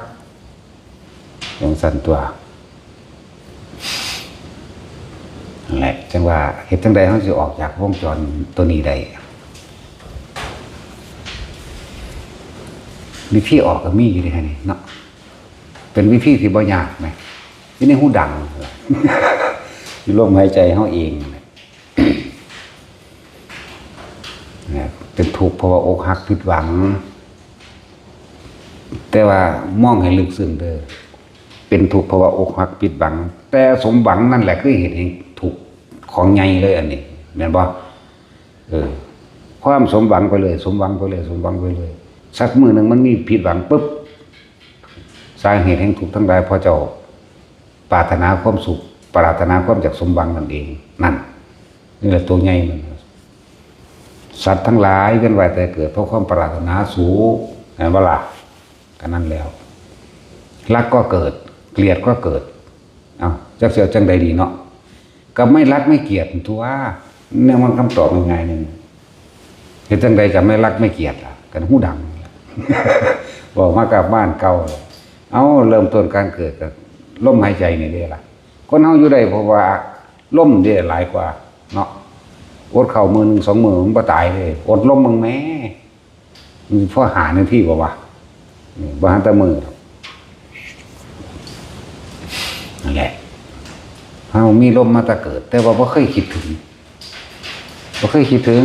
จั่งซั้นตั๊ว นั่นแหละ จั่งว่าเฮ็ดจั่งใดเฮาสิออกจากวงจรตัวนี้ได้ วิธีออกก็มีอยู่เด้นี่เนาะ เป็นวิธีที่บ่ยากแหม อยู่ในหูดัง อยู่ลมหายใจเฮาเองนั่นแหละ นะ เป็นทุกข์เพราะว่าอกหักผิดหวัง แต่ว่ามองให้ลึกซึ้งเด้อ เป็นทุกข์เพราะว่าอกหักผิดหวัง แต่สมหวังนั่นแหละคือเหตุแห่งทุกข์ของใหญ่เลยอันนี้ แม่นบ่ เออ ความสมหวังไปเลย สมหวังไปเลย สมหวังไปเลย สักมื้อหนึ่งมันมีผิดหวังปุ๊บ สาเหตุแห่งทุกข์ทั้งหลาย เพราะเจ้าปรารถนาความสุข ปรารถนาความอยากสมหวังนั่นเอง นั่น นี่แหละตัวใหญ่มัน สัตว์ทั้งหลายเวียนว่ายตายเกิด เพราะความปรารถนาสูง เห็นบ่ล่ะ ก็นั่นแล้ว รักก็เกิด เกลียดก็เกิด เอ้า จักสิเอาจั่งใดดีเนาะ ก็ไม่รักไม่เกลียดตั๊ว เนี่ยมันคำตอบง่ายๆหนึ่ง เฮ็ดจั่งใดจะไม่รักไม่เกลียดล่ะ กันหูดัง บอกมากับบ้านเก่า เอ้า เริ่มต้นการเกิดก็ลมหายใจนี่เด้ล่ะ คนเฮาอยู่ได้เพราะว่าลมเด้หลายกว่าเนาะ อดข้าวมื้อหนึ่งสองมื้อมันบ่ตายเด้ อดลมมึงแหม มันพอหานาทีบ่วะ นี่บ่ทันแต่มื้อดอก นั่นแหละ เฮามีลมมาแต่เกิด แต่ว่าบ่เคยคิดถึง บ่เคยคิดถึง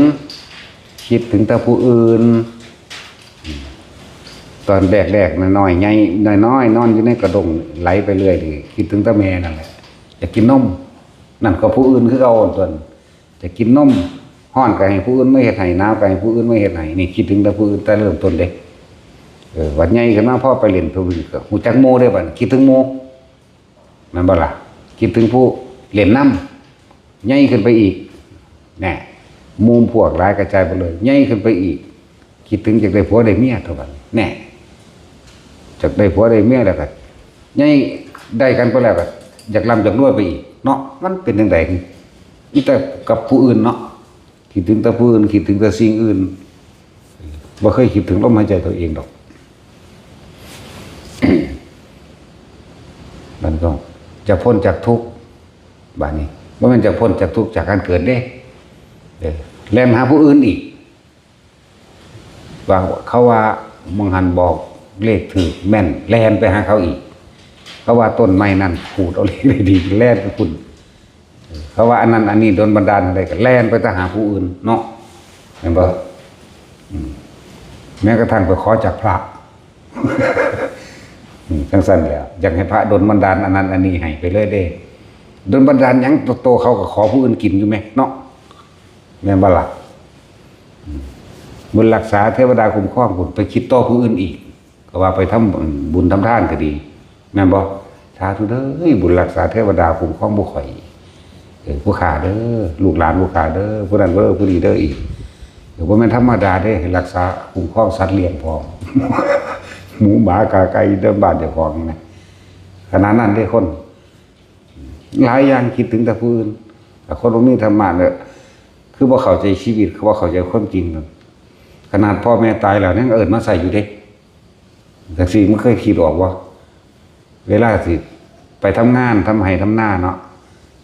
คิดถึงแต่ผู้อื่น ตอนแรกๆน้อยๆใหญ่น้อยๆนอนอยู่ในกระด้งไหลไปเรื่อยนี่ คิดถึงแต่แม่นั่นแหละ อยากกินนม นั่นก็ผู้อื่นคือเก่าตั๊ว อยากกินนม ฮ้อนก็ให้ผู้อื่นมาเฮ็ดให้ หนาวก็ให้ผู้อื่นมาเฮ็ดให้ นี่คิดถึงแต่ผู้อื่นแต่เริ่มต้นเด้ เออ บัดใหญ่ขึ้นมาพอไปเล่นผู้อื่นก็ฮู้จักหมู่เด้บัดนี้ คิดถึงหมู่ แม่นบ่ล่ะ คิดถึงผู้เล่นนำ ใหญ่ขึ้นไปอีก แน่ หมู่พวกหลายกระจายไปเลย ใหญ่ขึ้นไปอีก คิดถึงอยากได้ผัวได้เมียตั๊วบัดนี้ แน่ อยากได้ผัวได้เมียแล้วก็ ใหญ่ได้กันไปแล้วก็ อยากร่ำอยากรวยไปอีกเนาะ มันเป็นจั่งใด มีแต่กับผู้อื่นเนาะ คิดถึงแต่ผู้อื่น คิดถึงแต่สิ่งอื่น บ่เคยคิดถึงลมหายใจตัวเองดอก มันก็จะพ้นจากทุกข์ บาดนี้ บ่แม่นจะพ้นจากทุกข์จากการเกิดเด้ เออ แล่นหาผู้อื่นอีก ว่าเขาว่าหม่องหั่นบอกเลขถูกแม่น แล่นไปหาเขาอีก เขาว่าต้นไม้นั่นขูดเอาเลขได้ดี แล่นไปพุ้น เขาว่าอันนั้นอันนี้ดลบันดาลอะไรก็แล่นไปแต่หาผู้อื่นเนาะ เห็นบ่ อืม แม้กระทั่งไปขอจากพระ อืม จั่งซั้นแหละ อยากให้พระดลบันดาลอันนั้นอันนี้ให้ไปเลยเด้ ดลบันดาลหยัง โตๆเขาก็ขอผู้อื่นกินอยู่แหมเนาะ แม่นบ่ล่ะ อืม บุญรักษาเทวดาคุ้มครองพุ้น ไปคิดต่อผู้อื่นอีก ก็ว่าไปทำบุญทำทานก็ดี แม่นบ่ สาธุเด้อ บุญรักษาเทวดาคุ้มครองหมู่ข้อย เออ ผู้ข้าเด้อ ลูกหลานผู้ข้าเด้อ ผู้นั้นเด้อ ผู้นี้เด้ออีก เออ บ่แม่นธรรมดาเด้ ให้รักษาคุ้มครองสัตว์เลี้ยงพร้อม หมูหมากาไก่เดินบ้านเจ้าของนี่นะ ขนาดนั้นเด้คน หลายอย่างคิดถึงแต่ผู้อื่น แต่คนบ่มีธรรมะเนี่ย คือบ่เข้าใจชีวิต คือบ่เข้าใจความจริงนั่น ขนาดพ่อแม่ตายแล้วยังเอิ้นมาใส่อยู่เด้ จั่งซี้ มึงเคยคิดออกบ่ เวลาสิไปทำงาน ทำไร่ทำนาเนาะ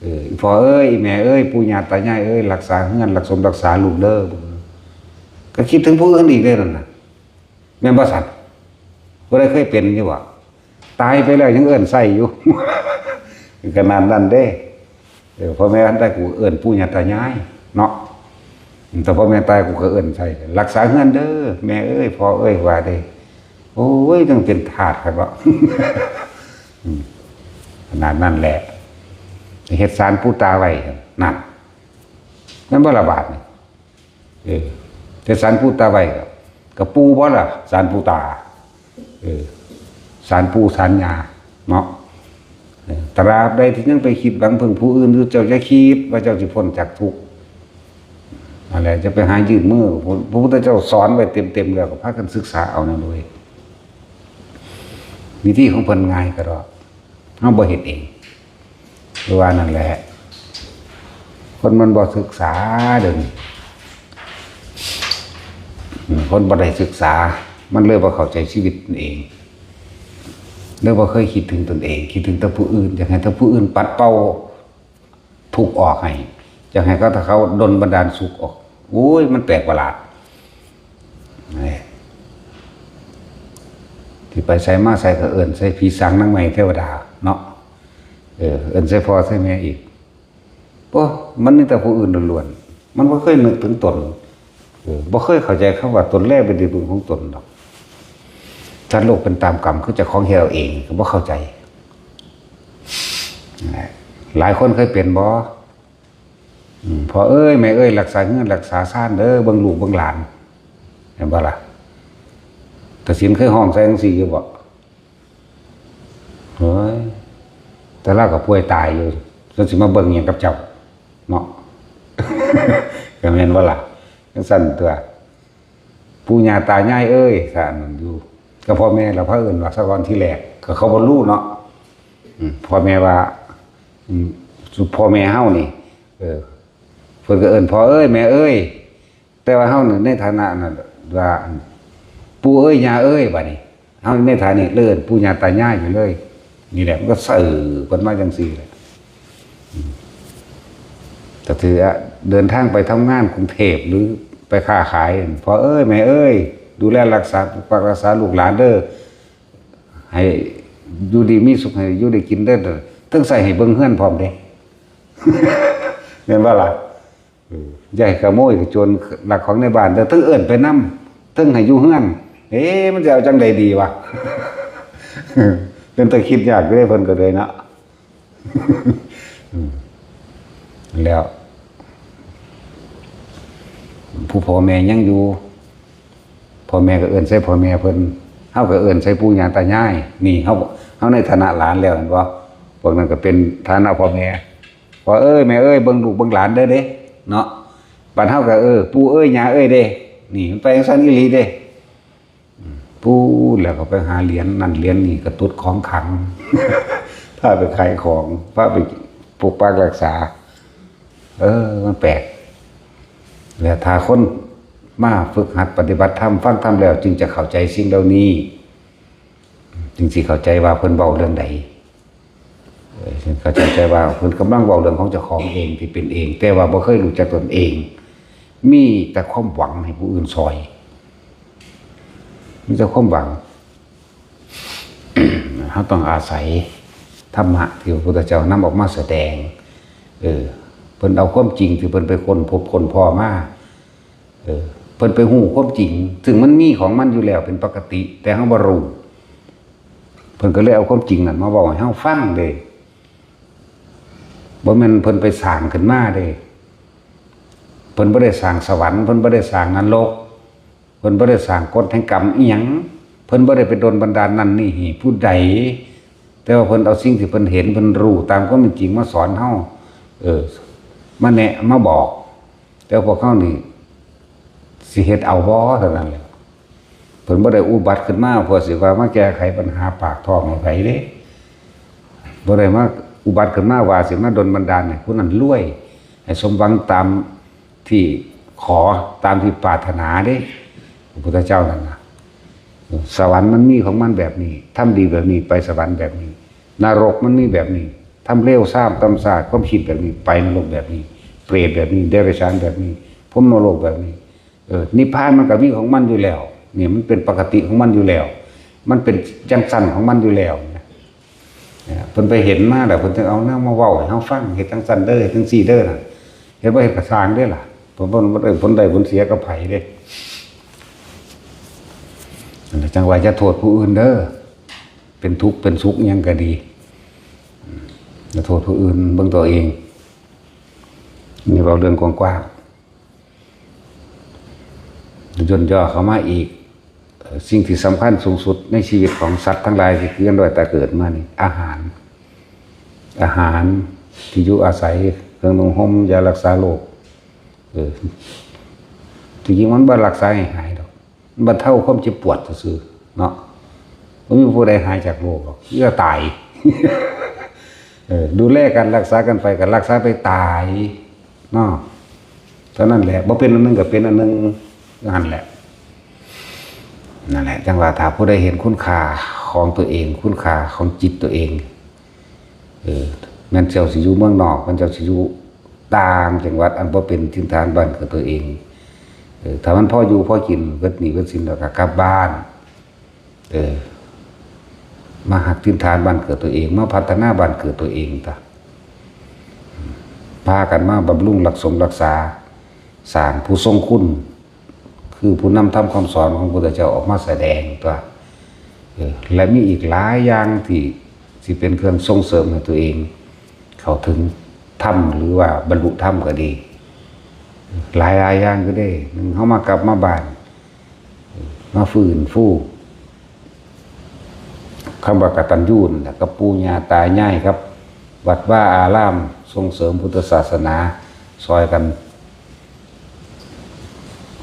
เออ อีพ่อเอ้ย อีแม่เอ้ย ปู่ย่าตายายเอ้ย รักษาเฮือน รักสมรักษาลูกเด้อ ก็คิดถึงผู้อื่นอีกเด้อนั่นน่ะ แม่นบ่ซั่น ผู้ใดเคยเป็นอยู่บ่ ตายไปแล้วยังเอิ้นใส่อยู่ ขนาดนั้นเด้ เออ พ่อแม่ตายกูเอิ้นปู่ย่าตายายเนาะ แต่พ่อแม่ตายกูก็เอิ้นใส่ รักษาเฮือนเด้อ แม่เอ้ย พ่อเอ้ย ว่าเด้ โอ้ย จั่งเป็นทาสคักเนาะ อืม ขนาดนั้นแหละ เฮ็ดศาลปู่ตาไว้ นั่น แม่นบ่ล่ะบาดนี่ เออ เฮ็ดศาลปู่ตาไว้ ก็ ก็ปู่บ่ล่ะ ศาลปู่ตา เออ ศ ศาลปู่ศาลย่าเนาะ เออ ตราบใดที่ยังไปคิดหวังพึ่งผู้อื่นอยู่ เจ้าจะคิดว่าเจ้าสิพ้นจากทุกข์ อะไร จะไปหายื่นมือ พระพุทธเจ้าสอนไว้เต็มๆแล้ว ก็พากันศึกษาเอานั่นเลย วิธีของเพิ่นง่ายกระดอก เฮาบ่เฮ็ดเอง คือว่านั่นแหละ คนมันบ่ศึกษาเดี๋ยวนี้ อืม คนบ่ได้ศึกษา มันเลยบ่เข้าใจชีวิตมันเอง เลยบ่เคยคิดถึงตนเอง คิดถึงแต่ผู้อื่น อยากให้แต่ผู้อื่นปัดเป่าทุกข์ออกให้ อยากให้เขา ถ้าเขาดลบันดาลสุขออก โอ้ย มันแปลกประหลาด นี่ ที่ไปใส่มาใส่ก็เอิ้นใส่ผีสางนางไม้เทวดาเนาะ เออ เอิ้นใส่พ่อใส่แม่อีก โอ้ มันมีแต่ผู้อื่นล้วนๆ มันบ่เคยนึกถึงตน เออ บ่เคยเข้าใจคำว่าตนแลเป็นที่พึ่งของตนดอก สัตว์โลกเป็นตามกรรม คือเจ้าของเฮ็ดเอาเอง ก็บ่เข้าใจ นั่นแหละ หลายคนเคยเป็นบ่ อืม พ่อเอ้ย แม่เอ้ย รักษาเฮือนรักษาซานเด้อ เบิ่งลูกเบิ่งหลาน เห็นบ่ล่ะ ตาสินเคยฮ้องใส่จังซี่อยู่บ่ เฮ้ย แต่ลาวก็ป่วยตายอยู่ แล้วสิมาเบิ่งหยังกับเจ้า เนาะ ก็แม่นบ่ล่ะ จังซั่นตั๊ว ปู่ย่าตายายเอ้ย ซั่นอยู่ ก็พ่อแม่ล่ะ พาเอิ้นว่าซะก่อนทีแรก ก็เขาบ่รู้เนาะ อืม พ่อแม่ว่า อืม พ่อแม่เฮานี่ เออ เพิ่นก็เอิ้นพ่อเอ้ย แม่เอ้ย แต่ว่าเฮานี่ในฐานะนั้นว่า ปู่เอ้ย ย่าเอ้ย บัดนี้ เฮาในฐานะนี้เอิ้นปู่ย่าตายายไปเลย นี่แหละ มันก็สืบกันมาจังซี่แหละ อืม ก็ถือว่าเดินทางไปทำงานกรุงเทพฯ หรือไปค้าขาย พ่อเอ้ย แม่เอ้ย ดูแลรักษา ปกปักรักษาลูกหลานเด้อ ให้อยู่ดีมีสุข ให้อยู่ได้กินเด้อ เทิงใส่ให้เบิ่งเฮือนพร้อมเด้ แม่นบ่ล่ะ เออ อย่าให้ขโมยโจรลักของในบ้านเด้อ เทิงเอิ้นไปนำ เทิงให้อยู่เฮือน เอ๊ะ มันสิเอาจั่งใดดีวะ เป็นตาคิดยากอยู่เด้ เพิ่นก็เลยเนาะ อืม แล้ว ผู้พ่อแม่ยังอยู่ พ่อแม่ก็เอิ้นใส่พ่อแม่เพิ่น เฮาก็เอิ้นใส่ปู่ย่าตายาย นี่เฮา เฮาในฐานะหลานแล้ว เห็นบ่ พวกนั้นก็เป็นฐานะพ่อแม่ พ่อเอ้ย แม่เอ้ย เบิ่งลูกเบิ่งหลานเด้อเด้ เนาะ บัดเฮาก็ เออ ปู่เอ้ย ย่าเอ้ยเด้ นี่มันไปจั่งซั่นอีหลีเด้ อืม ปู่ แล้วก็ไปหาเหรียญนั่นเหรียญนี่ ก็ตุดของขลัง พาไปขายของ พาไปปกปักรักษา เออ มันแปลก และถ้าคนมาฝึกหัดปฏิบัติธรรม ฟังธรรมแล้ว จึงจะเข้าใจสิ่งเหล่านี้ จึงสิเข้าใจว่าเพิ่นเว้าเรื่องใด เออ เพิ่นเข้าใจว่าเพิ่นกำลังเว้าเรื่องของเจ้าของเองที่เป็นเอง แต่ว่าบ่เคยรู้จักตนเอง มีแต่ความหวังให้ผู้อื่นซอย มีแต่ความหวัง เฮาต้องอาศัยธรรมะที่พระพุทธเจ้านำออกมาแสดง เออ เพิ่นเอาความจริงที่เพิ่นไปค้นพบค้นพ้อมา เออ เพิ่นไปฮู้ความจริง ซึ่งมันมีของมันอยู่แล้วเป็นปกติ แต่เฮาบ่รู้ เพิ่นก็เลยเอาความจริงนั่นมาเว้าให้เฮาฟังเด้ บ่แม่นเพิ่นไปสร้างขึ้นมาเด้ เพิ่นบ่ได้สร้างสวรรค์ เพิ่นบ่ได้สร้างนรก เพิ่นบ่ได้สร้างกฎแห่งกรรมอิหยัง เพิ่นบ่ได้ไปดลบันดาลนั่นนี่ให้ผู้ใด แต่ว่าเพิ่นเอาสิ่งที่เพิ่นเห็น เพิ่นรู้ตามความเป็นจริงมาสอนเฮา เออ มาแนะ มาบอก แต่พวกเฮานี่สิเฮ็ดเอาบ่เท่านั้นแหละ เพิ่นบ่ได้อุบัติขึ้นมาเพื่อสิว่ามาแก้ไขปัญหาปากท้องให้ไผเด้ บ่ได้มาอุบัติขึ้นมาว่าสิมาดลบันดาลให้ผู้นั้นรวย ให้สมหวังตามที่ขอ ตามที่ปรารถนาเด้ พระพุทธเจ้านั่นน่ะ สวรรค์มันมีของมันแบบนี้ ทำดีแบบนี้ไปสวรรค์แบบนี้ นรกมันมีแบบนี้ ทำเลวทรามต่ำซาม ความคิดแบบนี้ ไปนรกแบบนี้ เปรตแบบนี้ เดรัจฉานแบบนี้ พรหมโลกแบบนี้ เออ นิพพานมันก็มีของมันอยู่แล้ว นี่มันเป็นปกติของมันอยู่แล้ว มันเป็นจังซั่นของมันอยู่แล้วนะ เนี่ย เพิ่นไปเห็นมาแล้ว เพิ่นถึงเอาแนวมาเว้าให้เฮาฟัง เฮ็ดจังซั่นเด้อ เฮ็ดจังซี่เด้อน่ะ เฮ็ดบ่เฮ็ดก็ซ่างเด้อล่ะ เพิ่นบ่ได้ผลได้ผลเสียกับไผเด้ นั่นแหละ จั่งว่าอย่าโทษผู้อื่นเด้อ เป็นทุกข์เป็นสุขอิหยังก็ดี อย่าโทษผู้อื่น เบิ่งตัวเอง นี่เว้าเรื่องกว้างๆ ย่นย่อเข้ามาอีก สิ่งที่สำคัญสูงสุดในชีวิตของสัตว์ทั้งหลายที่เกิดมาแต่เกิดมานี่ อาหาร อาหาร ที่อยู่อาศัย เครื่องนุ่งห่ม ยารักษาโรค เออ ที่จริงมันบ่รักษาให้หายดอก มันบรรเทาความเจ็บปวดซื่อๆเนาะ บ่มีผู้ใดหายจากโรคหรอก มีแต่ตาย เออ ดูแลกัน รักษากันไป ก็รักษาไปตายเนาะ เท่านั้นแหละ บ่เป็นอันหนึ่งก็เป็นอันหนึ่ง นั่นแหละ นั่นแหละ จังว่าถ้าผู้ใดเห็นคุณค่าของตัวเอง คุณค่าของจิตตัวเอง เออ แม่นเจ้าสิอยู่เมืองนอก แม่นเจ้าสิอยู่ต่างจังหวัด อันบ่เป็นถิ่นฐานบ้านเกิดตัวเอง เออ ถ้ามันพออยู่พอกิน เบิดหนี้เบิดสินแล้วก็กลับบ้าน เออ มาฮักถิ่นฐานบ้านเกิดตัวเอง มาพัฒนาบ้านเกิดตัวเองตะ พากันมาบำรุงรักสมรักษา สร้างผู้ทรงคุณ คือผู้นำธรรมคำสอนของพระพุทธเจ้าออกมาแสดงตัว เออ และมีอีกหลายอย่างที่ สิเป็นเครื่องส่งเสริมให้ตัวเอง เข้าถึงธรรม หรือว่าบรรลุธรรมก็ดี หลายหลายอย่างอยู่เด้ หนึ่ง เฮามากลับมาบ้าน มาฟื้นฟู คำว่ากตัญญูนั่นแหละ กับปู่ย่าตายาย กับวัดวาอาราม ส่งเสริมพุทธศาสนา ซอยกัน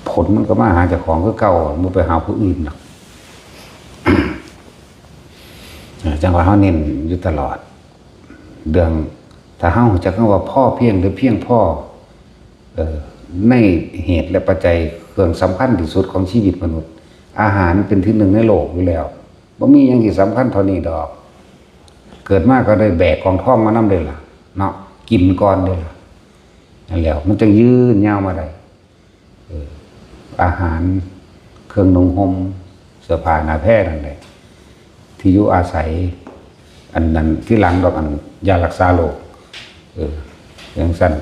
ผลมันก็มาหาเจ้าของคือเก่า บ่ไปหาผู้อื่นดอก จังว่าเฮาเน้นอยู่ตลอด เรื่อง ถ้าเฮารู้จักคำว่าพอเพียงหรือเพียงพอ เอ่อ ในเหตุและปัจจัยเครื่องสำคัญที่สุดของชีวิตมนุษย์ อาหารเป็นที่หนึ่งในโลกอยู่แล้ว บ่มีหยังที่สำคัญเท่านี้ดอก เกิดมาก็ได้แบกกองท้องมานำเด้ล่ะ เนาะ กินก่อนเด้ล่ะ นั่นแหละ มันจั่งยืนยาวมาได้ เออ อาหาร เครื่องนุ่งห่ม เสื้อผ้าหน้าแพรนั่นแหละ ที่อยู่อาศัย อันนั้นทีหลังดอก อันยารักษาโรค เออ จั่งซั้น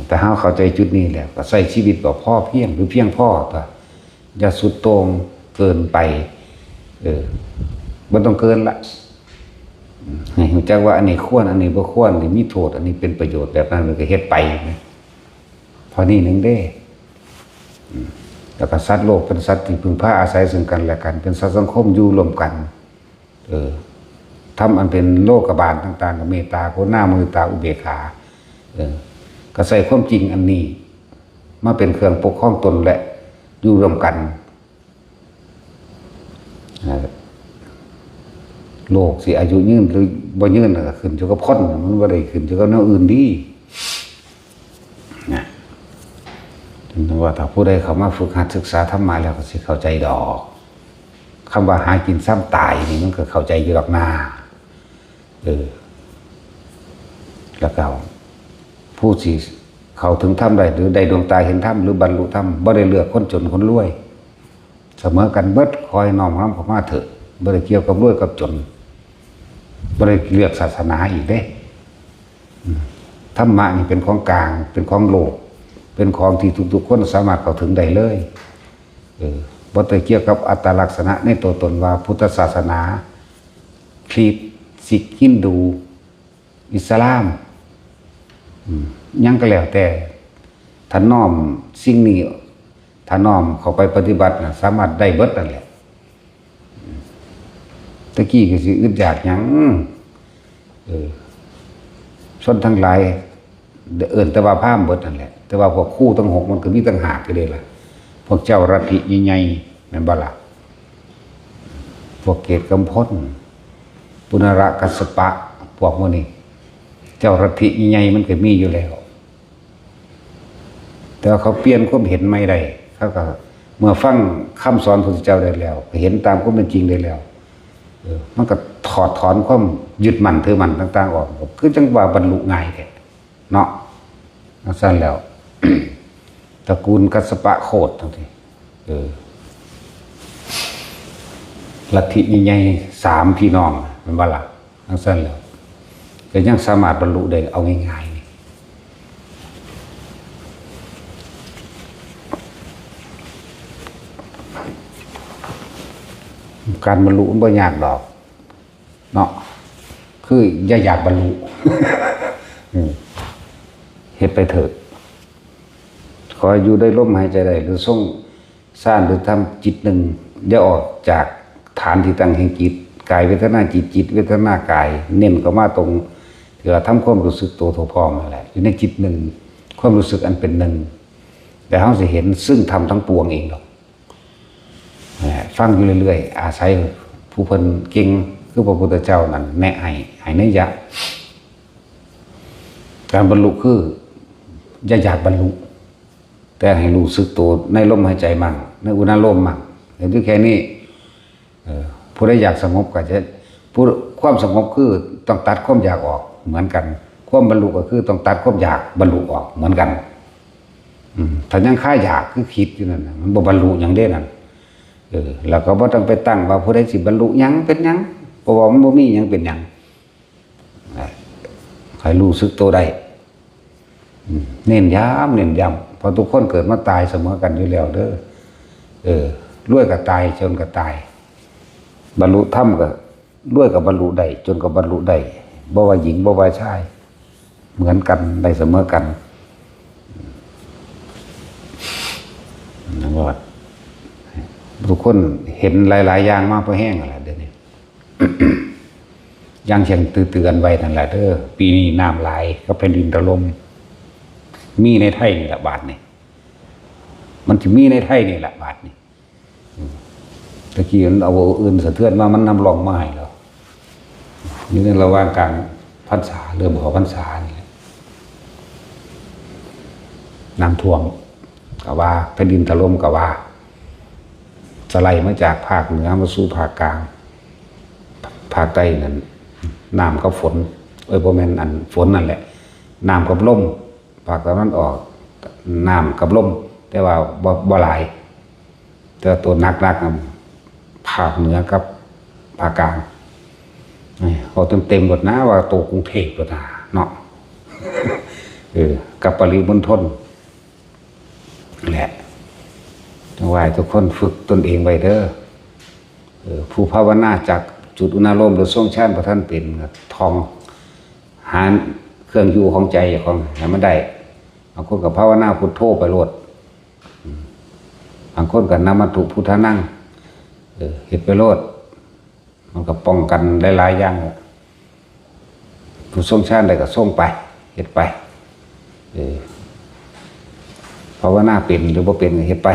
แต่เฮาเข้าใจจุดนี้แล้ว ก็ใช้ชีวิตแบบพอเพียงหรือเพียงพอตั๊ว อย่าสุดโต่งเกินไป เออ บ่ต้องเกินละ ให้รู้จักว่าอันนี้ควร อันนี้บ่ควร อันนี้มีโทษ อันนี้เป็นประโยชน์ แบบนั้นมันก็เฮ็ดไปนะ เท่านี้หนึ่งเด้ อืม แล้วก็สัตว์โลกเป็นสัตว์ที่พึ่งพาอาศัยซึ่งกันและกัน เป็นสัตว์สังคมอยู่ร่วมกัน เออ ธรรมอันเป็นโลกบาลต่างๆ ก็เมตตา กรุณา มุทิตา อุเบกขา เออ ก็ใช้ความจริงอันนี้ มาเป็นเครื่องปกครองตนและอยู่ร่วมกัน เอ่อ โลกสิอายุยืนหรือบ่ยืนน่ะก็ขึ้นอยู่กับคน มันบ่ได้ขึ้นอยู่กับแนวอื่นดี นะ ถึงว่าถ้าผู้ใดเข้ามาฝึกหัดศึกษาธรรมะแล้วก็สิเข้าใจดอก คำว่าหากินซ้ำตายนี่มันก็เข้าใจอยู่ดอกนา เออ แล้วก็ผู้สิเข้าถึงธรรมได้ หรือได้ดวงตาเห็นธรรม หรือบรรลุธรรม บ่ได้เลือกคนจนคนรวย เสมอกันเบิด ขอให้น้อมนำเข้ามาเถอะ บ่ได้เกี่ยวกับรวยกับจน บ่ได้เลือกศาสนาอีกเด้ อืม ธรรมะนี่เป็นของกลาง เป็นของโลก เป็นของที่ทุกๆคนสามารถเข้าถึงได้เลย เออ บ่ได้เกี่ยวกับอัตลักษณะในตัวตนว่าพุทธศาสนา คริสต์ ซิก ฮินดู อิสลาม อืม หยังก็แล้วแต่ ถ้าน้อมสิ่งนี้ ถ้าน้อมเข้าไปปฏิบัติน่ะ สามารถได้เบิดนั่นแหละ ตะกี้ก็สิอึดอยากหยัง เออ ชนทั้งหลาย เอิ้นแต่ว่าพราหมณ์เบิดนั่นแหละ แต่ว่าพวกครูทั้งหกมันก็มีต่างหากอยู่เด้ล่ะ พวกเจ้าลัทธิใหญ่ๆ แม่นบ่ล่ะ พวกเกศกำพล ปุณณกัสสปะ พวกหมู่นี้ เจ้าลัทธิใหญ่ๆ มันก็มีอยู่แล้ว แต่ว่าเขาเปลี่ยนความเห็นใหม่ได้ เขาก็เมื่อฟังคำสอนพระพุทธเจ้าได้แล้ว ก็เห็นตามความเป็นจริงได้แล้ว เออ มันก็ถอดถอนความยึดมั่นถือมั่นต่างๆ ออก คือจั่งว่าบรรลุง่ายแท้เนาะ จั่งซั้นแล้ว ตระกูลกัสสปะโคตรจั่งซี้ เออ ลัทธิใหญ่ๆ สามพี่น้อง แม่นบ่ล่ะ จั่งซั้นแล้ว ก็ยังสามารถบรรลุได้เอาง่ายๆ นี่ การบรรลุมันบ่ยากดอก เนาะ คืออย่าอยากบรรลุ อืม เฮ็ดไปเถอะ ขอให้อยู่ได้ลมหายใจได้ หรือทรงฌาน หรือทำจิตหนึ่ง อย่าออกจากฐานที่ตั้งแห่งจิต กายเวทนาจิต จิตเวทนากาย เน้นเข้ามาตรงที่ว่าทำความรู้สึกตัวทั่วพร้อมนั่นแหละ อยู่ในจิตหนึ่ง ความรู้สึกอันเป็นหนึ่ง แต่เฮาสิเห็นซึ่งธรรมทั้งปวงเองดอก ฟังอยู่เรื่อยๆ อาศัยผู้เพิ่นเก่งคือพระพุทธเจ้านั่นแนะให้ให้นัยยะ การบรรลุคืออย่าอยากบรรลุ แต่ให้รู้สึกตัวในลมหายใจมั่ง ในอุณาโลมมั่ง เห็นอยู่แค่นี้ เออ ผู้ใดอยากสงบก็จะ ผู้ ความสงบคือต้องตัดความอยากออกเหมือนกัน ความบรรลุก็คือต้องตัดความอยากบรรลุออกเหมือนกัน อืม ถ้ายังคาอยากคือคิดอยู่นั่นน่ะ มันบ่บรรลุหยังเด้นั่น เออ แล้วก็บ่ต้องไปตั้งว่าผู้ใดสิบรรลุหยังเป็นหยัง เพราะว่ามันบ่มีหยังเป็นหยัง นะ ให้รู้สึกตัวได้ อืม เน้นย้ำ เน้นย้ำ เพราะทุกคนเกิดมาตายเสมอกันอยู่แล้วเด้อ เออ รวยก็ตาย จนก็ตาย บรรลุธรรมก็ รวยก็บรรลุได้ จนก็บรรลุได้ บ่ว่าหญิง บ่ว่าชาย เหมือนกัน ได้เสมอกัน นะว่า ทุกคนเห็นหลายๆ อย่างมาพอแห้งแล้วล่ะเดี๋ยวนี้ อย่างเช่นเตือนๆ ไว้นั่นแหละเด้อ ปีนี้น้ำหลายกับแผ่นดินถล่ม มีในไทยนี่แหละบาดนี่ มันสิมีในไทยนี่แหละบาดนี่ อืม ตะกี้มันเอาอื่นสะเทือนมา มันนำร่องมาให้แล้ว อยู่ในระหว่างกลางพรรษา เริ่มเข้าพรรษานี่แหละ น้ำท่วมก็ว่า แผ่นดินถล่มก็ว่า สไลด์มาจากภาคเหนือมาสู่ภาคกลาง ภาคใต้นั่น น้ำกับฝน เอ้ย บ่แม่นอันฝนนั่นแหละ น้ำกับลม ภาคตะวันออก น้ำกับลม แต่ว่าบ่ บ่หลาย แต่ตัวหนักๆ น่ะ ภาคเหนือกับภาคกลาง นี่ เอาเต็มๆ หมดนะ ว่าตัวกรุงเทพฯ หมดนะเนาะ เออ กับปริมณฑล แหละ จั่งว่าให้ทุกคนฝึกตนเองไว้เด้อ เออ ผู้ภาวนาจากจุดอุณาโลมหรือทรงฌานบ่ทันเป็น ก็ท่อง หาเครื่องอยู่ของใจของให้มันได้ บางคนก็ภาวนาพุทโธไปโลด อืม บางคนก็นะมัตถุพุทธานัง เออ เฮ็ดไปโลด มันก็ป้องกันหลายๆ อย่าง ผู้ทรงฌานได้ก็ทรงไป เฮ็ดไป เออ ภาวนาเป็นหรือบ่เป็นก็เฮ็ดไป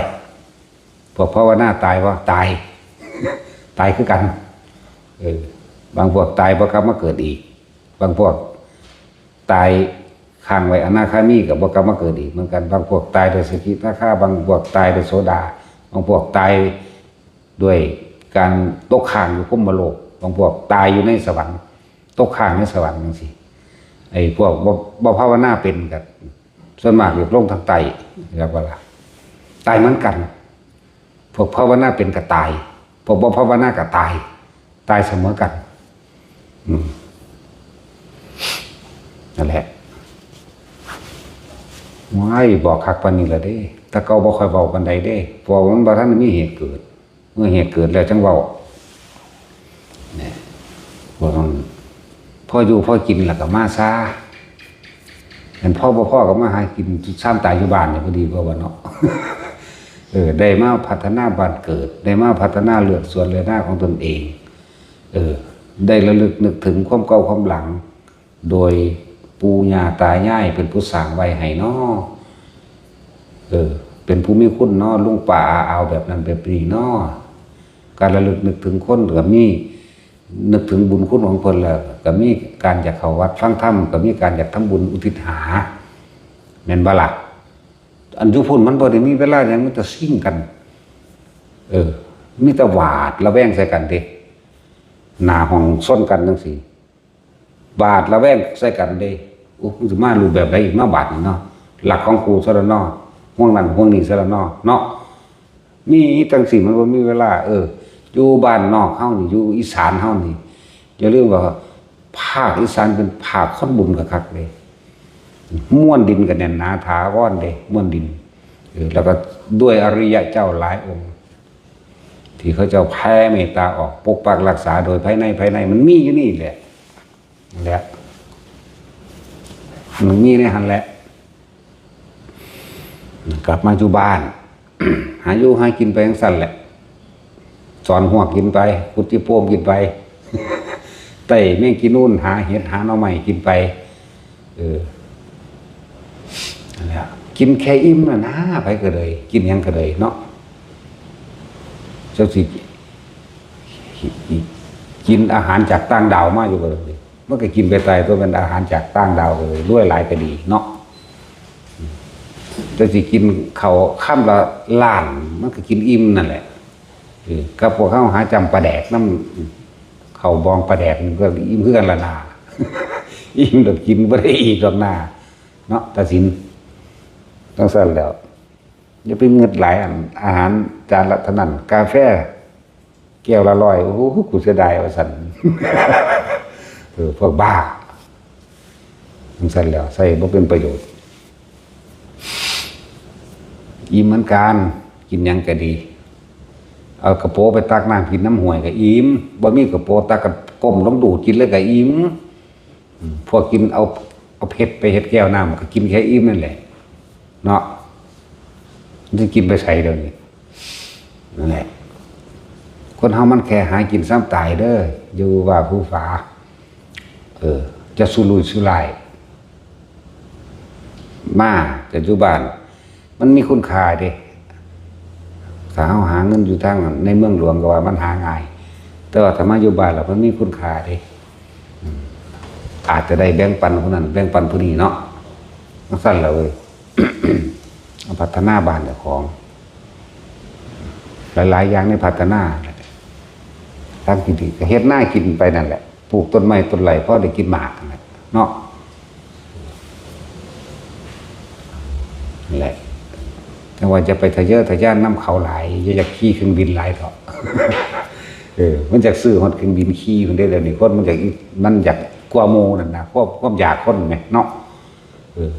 พวกภาวนาตายบ่ ตาย ตายคือกัน เออ บางพวกตายบ่กลับมาเกิดอีก บางพวกตายค้างไว้อนาคามีก็บ่กลับมาเกิดอีกเหมือนกัน บางพวกตายโดยสกิทาคา บางพวกตายโดยโสดา บางพวกตายด้วยการตกค้างอยู่พรหมโลก บางพวกตายอยู่ในสวรรค์ ตกค้างในสวรรค์จั่งซี้ ไอ้พวกบ่ บ่ภาวนาเป็นก็ส่วนมากอยู่ลงทางใต้ แล้วก็ล่ะ ตายเหมือนกัน พวกภาวนาเป็นก็ตาย พวกบ่ภาวนาก็ตาย ตายเสมอกัน อืม นั่นแหละ ว้าย บอกคักปานนี้ละเด้ แต่เก่าบ่ค่อยเว้าปานใดเด้ เพราะว่ามันบ่ทันมีเหตุเกิด เมื่อเหตุเกิดแล้วจั่งเว้า เนี่ย พวกมันพออยู่พอกินแล้วก็มาซา อันพอบ่พอก็มาหากินซ้ำตายอยู่บ้านเนี่ย พอดีกว่าบ่เนาะ เออ ได้มาพัฒนาบ้านเกิด ได้มาพัฒนาเลือกสวนเลือกนาของตนเอง เออ ได้ระลึกนึกถึงความเก่าความหลัง โดยปู่ย่าตายายเป็นผู้สร้างไว้ให้น้อ เออ เป็นผู้มีคุณน้อ ลุงป้าอาอาวแบบนั้นแบบนี้น้อ การระลึกนึกถึงคนก็มี นึกถึงบุญคุณของเพิ่นแล้ว ก็มีการอยากเข้าวัดฟังธรรม ก็มีการอยากทำบุญอุทิศหา แม่นบ่ล่ะ อันอยู่พุ้นมันบ่ได้มีเวลาหยัง มีแต่ซิ่งกัน เออ มีแต่หวาดระแวงใส่กันเด้ หน้าห้องซนกันจั่งซี้ หวาดระแวงใส่กันเด้ โอ้ มันสิมารูปแบบใดอีกเนาะ บาดนี้เนาะ ลักของกูซะแล้วเนาะ ห่วงนั้นห่วงนี้ซะแล้วเนาะ เนาะ มีจั่งซี้ มันบ่มีเวลา เออ อยู่บ้านนอกเฮานี่ อยู่อีสานเฮานี่ อย่าลืมว่าภาคอีสานเป็นภาคคนบุญคักๆ เด้ มวลดินก็แน่นหนาถาวรเด้ มวลดิน เออ แล้วก็ด้วยอริยะเจ้าหลายองค์ ที่เขาเจ้าแผ่เมตตาออก ปกปักรักษาโดยภายใน ภายใน มันมีอยู่นี่แหละ นั่นแหละ มันมีในหั่นแหละ กลับมาอยู่บ้าน หาอยู่หากินไปจั่งซั้นแหละ สอนฮวกกินไป ขุดขี้โพมกินไป ไต่แมงขี้นูน หาเห็ดหาหน่อไม้กินไป เออ นั่นแหละ กินแค่อิ่มน่ะนะ ไผก็เลย กินหยังก็เลยเนาะ จักสิ กินอาหารจากต่างดาวมาอยู่บ่เลย มันก็กินไปตายตัวเป็นอาหารจากต่างดาวเลย รวยหลายก็ดีเนาะ จักสิกินข้าวคำละล้าน มันก็กินอิ่มนั่นแหละ เออ กับพวกเฮาหาจำปลาแดกนำ ข้าวบองปลาแดกมันก็อิ่มคือกันละนา อิ่มดอก กินบ่ได้อีกดอกนา เนาะ ตาสิน จั่งซั้นแหล้ว อย่าไปงึดหลายอัน อาหารจานละเท่านั้น กาแฟแก้วละร้อย โอ้โห กูเสียดายว่าซั่น เออ พวกบ้า จั่งซั้นแหล้ว ใช้บ่เป็นประโยชน์ อิ่มเหมือนกัน กินหยังก็ดี เอากระโปรงไปตักน้ำกินน้ำห้วยก็อิ่ม บ่มีกระโปรงตักก็ก้มลงดูดกินเลยก็อิ่ม อืม พวกกินเอา เอาเพชรไปเฮ็ดแก้วน้ำก็กินแค่อิ่มนั่นแหละ เนาะ มันสิกินไปไสเดี๋ยวนี้ นั่นแหละ คนเฮามันแค่หากินซ้ำตายเด้อ อยู่ว่าผู้ฝา เออ จะสุรุ่ยสุร่าย มา จะอยู่บ้าน มันมีคุณค่าเด้ ถ้าเฮาหาเงินอยู่ทางในเมืองหลวงก็ว่ามันหาง่าย แต่ว่าถ้ามาอยู่บ้านแล้วมันมีคุณค่าเด้ อืม อาจจะได้แบ่งปันผู้นั้น แบ่งปันผู้นี้เนาะ จั่งซั้นล่ะเว้ย เอาพัฒนาบ้านเจ้าของ หลายๆ อย่างในพัฒนา ทางที่ดีก็เฮ็ดนากินไปนั่นแหละ ปลูกต้นไม้ต้นไรพอได้กินหมากนั่นแหละเนาะ นั่นแหละ แต่ว่าจะไปทะเยอทะยานนำเขาหลาย อย่าอยากขี่เครื่องบินหลายเถาะ เออ มันอยากซื้อฮอดเครื่องบินขี่พุ้นเด้ เดี๋ยวนี้คนมันอยาก มันอยากกว่าหมู่นั่นนะ ความ ความอยากคนแหมเนาะ เออ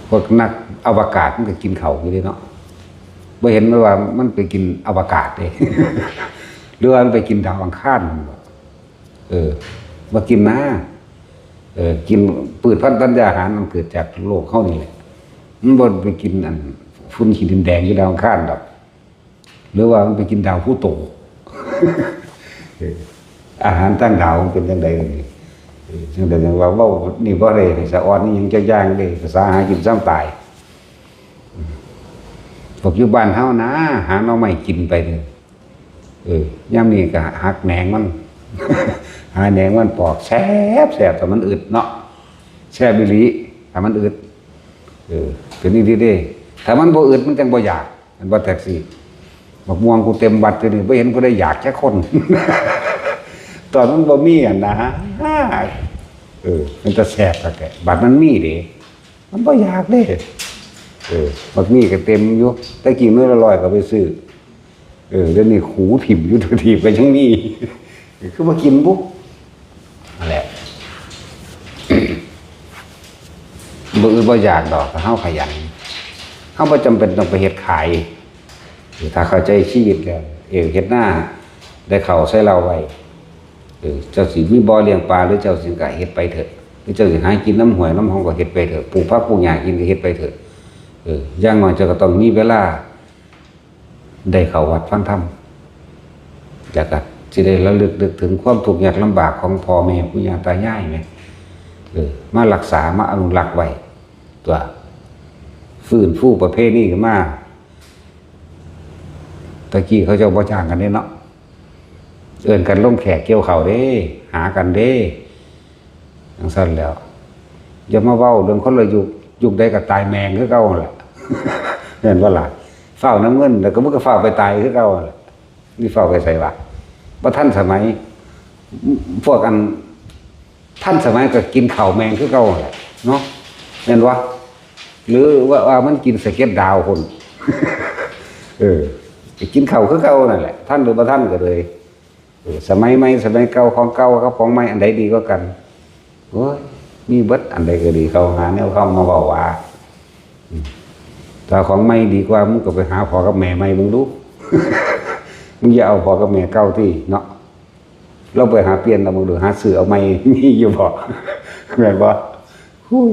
พวกนักอวกาศมันก็กินข้าวอยู่เด้เนาะ บ่เห็นว่ามันไปกินอวกาศเด้ หรือว่ามันไปกินดาวอังคารบ่ เออ บ่กินนะ เออ กินพืชพันธุ์ธัญญาหารมันเกิดจากโลกเฮานี่แหละ มันบ่ไปกินอันฝุ่นขี้ดินแดงอยู่ดาวอังคารดอก หรือว่ามันไปกินดาวพลูโต เออ อาหารต่างดาวมันเป็นจั่งใด๋นี่ เออ จั่งใด๋จั่งว่า เว้านี่บ่ได้ให้สะออนนี่หยังจักอย่างเด้ ภาษาหากินซ้ำตาย พวกอยู่บ้านเฮานะ หาหน่อไม้กินไปเด้อ เออ ยามนี้ก็หักแหนงมัน หาแหนงมันปอก แซ่บ แซ่บ ถ้ามันอึดเนาะ แซ่บอีหลี ถ้ามันอึด เออ เป็นนี่ดีเด้ ถ้ามันบ่อึดมันจั่งบ่อยาก มันบ่แท็กซี่ บักม่วงกูเต็มวัดอยู่นี่ บ่เห็นผู้ใดอยากจักคน ตอนมันบ่มีอะนะ เออ มันจะแซ่บคักแท้ บัดมันมีเด้ มันบ่อยากเด้ เออ บักมีก็เต็มอยู่ แต่กี้หน่วยละร้อยก็ไปซื้อ เออ เดี๋ยวนี้ขูถิ่มอยู่ ถีบก็ยังมี คือบ่กินบุ นั่นแหละ บ่อึดบ่อยากดอก ถ้าเฮาขยัน เฮาบ่จำเป็นต้องไปเฮ็ดขาย ถ้าเข้าใจชีวิตแล้ว เออ เฮ็ดนา ได้ข้าวใส่เหล้าไว้ เออ เจ้าสิมีบ่อเลี้ยงปลา หรือเจ้าสิก็เฮ็ดไปเถอะ หรือเจ้าสิหากินนำห้วยนำหนองก็เฮ็ดไปเถอะ ปลูกผักปลูกหญ้ากินก็เฮ็ดไปเถอะ เออ อย่างน้อยเจ้าก็ต้องมีเวลา ได้เข้าวัดฟังธรรม แล้วก็สิได้ระลึกนึกถึงความทุกข์ยากลำบากของพ่อแม่ปู่ย่าตายายแหม เออ มารักษา มาอนุรักษ์ไว้ ตัว ฟื้นฟูประเพณีขึ้นมา ตะกี้เขาเจ้าบ่จ้างกันเด้เนาะ เอิ้นกันลงแขกเกี่ยวข้าวเด้ หากันเด้ จั่งซั้นแหล้ว อย่ามาเว้าเรื่องคนละยุค ยุคใดก็ตายแม่งคือเก่าหั่นล่ะ แม่นบ่ล่ะ ฟ้าวนำเงิน แล้วก็มึงก็ฟ้าวไปตายคือเก่าหั่นล่ะ นี่ฟ้าวไปไสวะ บ่ทันสมัย พวกอันทันสมัยก็กินข้าวแม่งคือเก่าหั่นล่ะ เนาะ แม่นบ่ หรือว่า ว่ามันกินสะเก็ดดาวพุ้น เออ ก็กินข้าวคือเก่านั่นแหละ ทันหรือบ่ทันก็เลย เออ สมัยใหม่ สมัยเก่า ของเก่ากับของใหม่ อันใดดีกว่ากัน โอ้ย มีเบิด อันใดก็ดี เขาหาแนวเข้ามาเว้าว่า อืม ถ้าของใหม่ดีกว่า มึงก็ไปหาพ่อกับแม่ใหม่มึงดู มึงอย่าเอาพ่อกับแม่เก่าติเนาะ ลองไปหาเปลี่ยนเอามึงดู หาซื้อเอาใหม่ มีอยู่บ่ แม่นบ่ ฮู้ย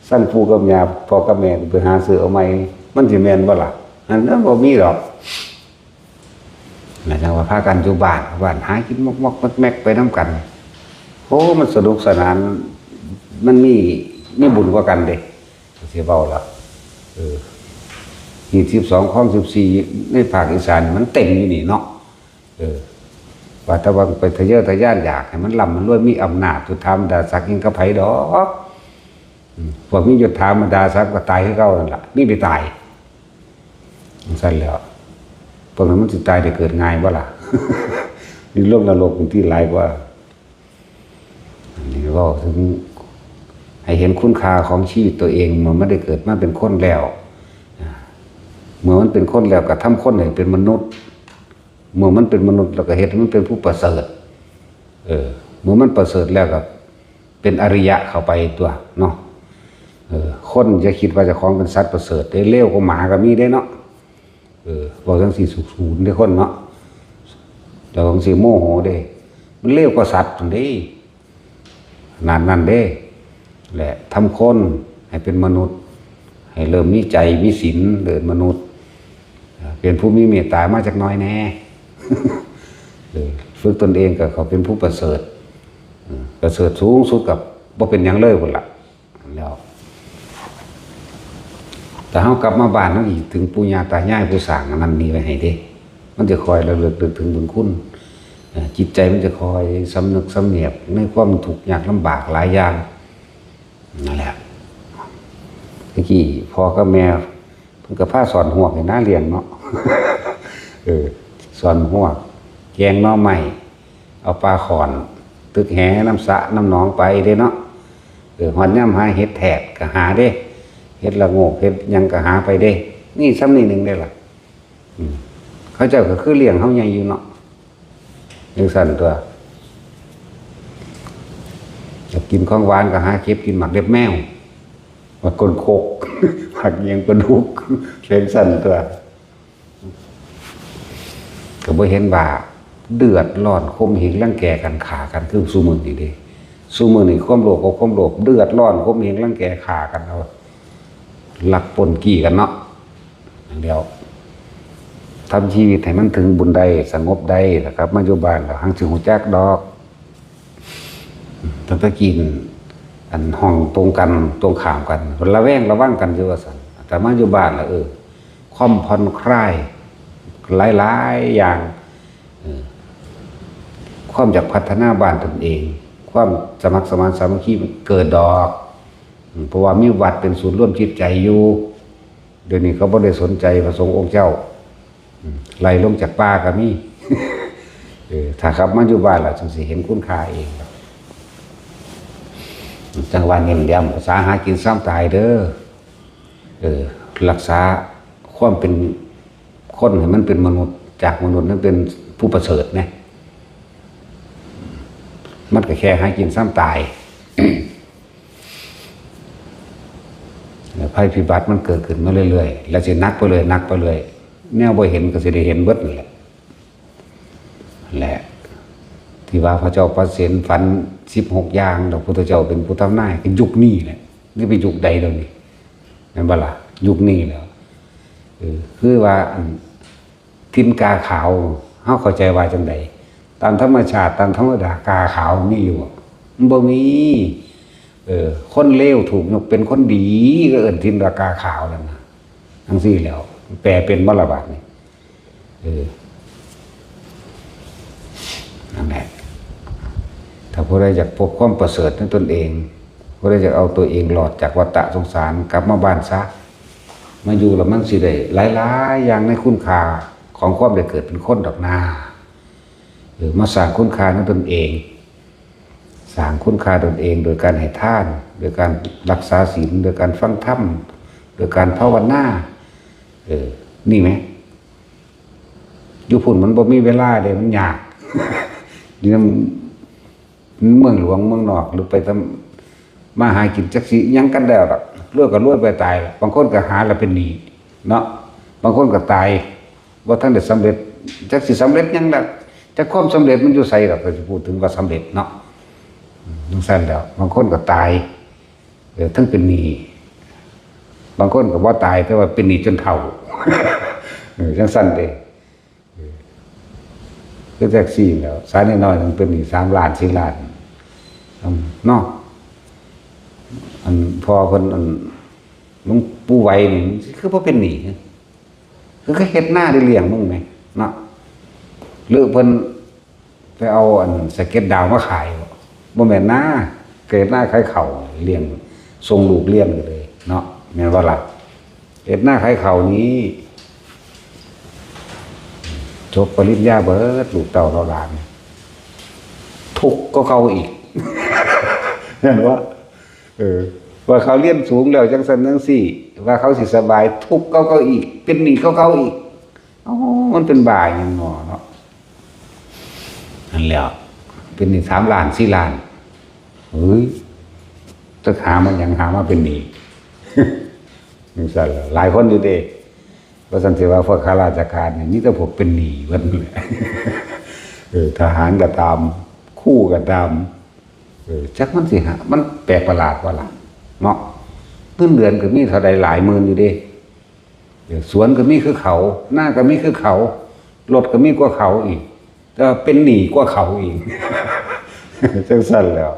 ซั่นปู่กับย่า พ่อกับแม่ก็ไปหาซื้อเอาใหม่ มันสิแม่นบ่ล่ะ อันนั้นบ่มีดอก นะจังว่าพากันอยู่บ้านบ้านหากินมอกมอกแมกแมกไปน้ำกัน โอ้มันสนุกสนาน มันมีมีบุญกว่ากันเด้สิเว้าละเออหีบสิบสองคล้องสิบสี่ในภาคอีสานมันเต็มอยู่นี่เนาะเออว่าแต่ว่าไปทะเยอทะยานอยากให้มันร่ำมันรวยมีอำนาจสุดท้ายมันด่าสักยิ่งกับไผดอกอืมพวกมียศถาบรรดาศักดิ์ก็ตายคือเก่านั่นล่ะมีไปตายมันสั้นแล้วพวกนั้นมันสิตายได้เกิดง่ายบ่ล่ะ นี่ลงนรกบางที่หลายกว่า อันนี้เว้าถึงให้เห็นคุณค่าของชีวิตตัวเองเมื่อมันได้เกิดมาเป็นคนแล้วอ่าเมื่อมันเป็นคนแล้วก็ทำคนให้เป็นมนุษย์ เมื่อมันเป็นมนุษย์แล้วก็เฮ็ดให้มันเป็นผู้ประเสริฐ เออ เมื่อมันประเสริฐแล้วก็เป็นอริยะเข้าไปตัวเนาะ เออ คนจะคิดว่าเจ้าของเป็นสัตว์ประเสริฐเด้เลวกว่าหมาก็มีเด้เนาะ เออบอกจังสี่สุขศูนย์เด้คนเนาะแต่ของสี่โมโหเด้มันเลวกว่าสัตว์นั่นเด้ขนาดนั้นเด้แหละทำคนให้เป็นมนุษย์ ให้เริ่มมีใจมีศีลเดินมนุษย์เป็นผู้มีเมตตามาจากหน้อยแน่เออฝึกตนเองกับเขาเป็นผู้ประเสริฐเออประเสริฐสูงสุดกับบ่เป็นหยังเลยพุ่นละ แล้วแต่เฮากลับมาบ้านเฮาอีกถึงปู่ย่าตายายผู้สร้างอันนั้นนี่ไว้ให้เด้มันจะคอยระลึกนึกถึงบุญคุณเอ่อจิตใจมันจะคอยสำนึกสำเนียกในความทุกข์ยากลำบากหลายอย่างนั่นแหละตะกี้พ่อกับแม่เพิ่นก็พาสอนฮวกให้น้าเลี้ยงเนาะเออสอนฮวกแกงหน่อไม้ เอาปลาข่อนตึกแหน้ำสะน้ำหนองไปเด้เนาะเออฮอดยามหาเห็ดแทดก็หาเด้เห็ดละโงกเห็ดหยังก็หาไปเด้นี่ซ้ำนี่หนึ่งได้ล่ะอืมเขาเจ้าก็คือเลี้ยงเฮาใหญ่อยู่เนาะจังซั่นตัวอยากกินของหวานก็หาเก็บกินหมากเล็บแมวหมากก้นโคกหมากเยียงปลาดุกจังซั่นตัว ก็บ่เห็นว่าเดือดร้อนข่มเหงรังแกกันฆ่ากันคือซุมื้อนี้เด้ซุมื้อนี้ความโลภกับความโลภเดือดร้อนข่มเหงรังแกฆ่ากันเอาลักปล้นจี้กันเนาะอย่างเดียวทำชีวิตให้มันถึงบุญได้สงบได้นะครับมาอยู่บ้านแล้วหังสิฮู้จักดอก ตั้งแต่กินอันห้องตรงกันตรงข้ามกันระแวงระวังกันอยู่ว่าซั่นแต่มาอยู่บ้านละเออความผ่อนคลายหลายๆอย่างเออความอยากพัฒนาบ้านตนเอง ความสมัครสมานสามัคคีมันเกิดดอกอืมเพราะว่ามีวัดเป็นศูนย์รวมจิตใจอยู่ เดี๋ยวนี้เขาบ่ได้สนใจพระสงฆ์องค์เจ้าอืมไล่ลงจากป่าก็มี เออถ้าขับมาอยู่บ้านล่ะจังสิเห็นคุณค่าเองครับจังหวะเน้นย้ำภาษาหากินซ้ำตายเด้อเออรักษาความเป็นคนให้มันเป็นมนุษย์จากมนุษย์นั้นเป็นผู้ประเสริฐนะมันก็แค่หากินซ้ำตาย ภัยพิบัติมันเกิดขึ้นมาเรื่อยๆ แล้วสิหนักไปเลยหนักไปเลยแนวบ่เห็นก็สิได้เห็นเบิดนั่นแหละแหละที่ว่าพระเจ้าประเสนฝันสิบหกอย่างพระพุทธเจ้าเป็นผู้ทำนายก็ยุคนี้แหละนี่เป็นยุคใดเดี๋ยวนี้นั่นบ่ล่ะยุคนี้แล้วเออคือว่าอัน ถิ่นกาขาวเฮาเข้าใจว่าจังใดตามธรรมชาติตามธรรมดากาขาวมีอยู่บ่มันบ่มีเออคนเลวถูกยกเป็นคนดีก็เอิ้นถิ่นว่ากาขาวนั่นนะจังซี่แล้วแปลเป็นบ่ละบาดนี่เออนั่นแหละถ้าผู้ใดอยากพบความประเสริฐในตนเองผู้ใดอยากเอาตัวเองหลอดจากวัฏฏะสงสารกลับมาบ้านซะ มาอยู่แล้วมันสิได้หลายๆอย่างในคุณค่าของความได้เกิดเป็นคนดอกนาเออมาสร้างคุณค่าในตนเองสร้างคุณค่าตนเองโดยการให้ทานโดยการรักษาศีลโดยการฟังธรรมโดยการภาวนาเออนี่ไหมอยู่พุ่นมันบ่มีเวลาเลยมันยากอยู่นำ เมืองหลวงเมืองนอกหรือไปทำมาหากินจักสิยังกันแล้วล่ะรวยก็รวยไปตายบางคนก็หาแล้วเป็นหนี้เนาะบางคนก็ตายว่าท่านได้สำเร็จจักสิสำเร็จยังล่ะจักความสำเร็จมันอยู่ใสล่ะก็จะพูดถึงว่าสำเร็จเนาะจังสั้นแล้วบางคนก็ตายเออทั้งเป็นหนี้บางคนก็ว่าตายแต่ว่าเป็นหนี้จนเฒ่าเออจังสั้นเลย คือแท็กซี่แล้ว สายน้อยๆ มันเป็นหนี้สามล้าน สี่ล้าน อืม เนาะ อันพ่อเพิ่น อันหลวงปู่ไหวนี่ คือบ่เป็นหนี้ คือเขาเฮ็ดนาได้เลี้ยงมึงแหม เนาะ หรือเพิ่นไปเอาอันสะเก็ดดาวมาขายบ่ บ่แม่นนา ก็เฮ็ดนาขายข้าวเลี้ยง ส่งลูกเรียนก็เลย เนาะ แม่นบ่ล่ะ เฮ็ดนาขายข้าวนี่ จบปริญญาเบิด ลูกเต้าเหล่าหลาน ทุกข์กว่าเก่าอีก แม่นบ่ เออ ว่าเขาเรียนสูงแล้วจังซั่นจังซี่ ว่าเขาสิสบาย ทุกข์กว่าเก่าอีก เป็นหนี้กว่าเก่าอีก เอ้า มันเป็นบ้าหยังน้อเนาะ นั่นแหละ เป็นหนี้สามล้าน สี่ล้าน เฮ้ย จะหามาหยัง หามาเป็นหนี้ จังซั่นล่ะ หลายคนอยู่เด้ ว่าซั่นสิว่าพวกข้าราชการนี่ มีแต่พวกเป็นหนี้เบิดนั่นแหละ เออ ทหารก็ตาม ครูก็ตาม เออ จักมันสิหา มันแปลกประหลาดบ่ล่ะ เนาะ เงินเดือนก็มีเท่าใดหลายหมื่นอยู่เด้ เออ สวนก็มีคือเขา นาก็มีคือเขา รถก็มีกว่าเขาอีก แต่ว่าเป็นหนี้กว่าเขาอีก จังซั่นแหล้ว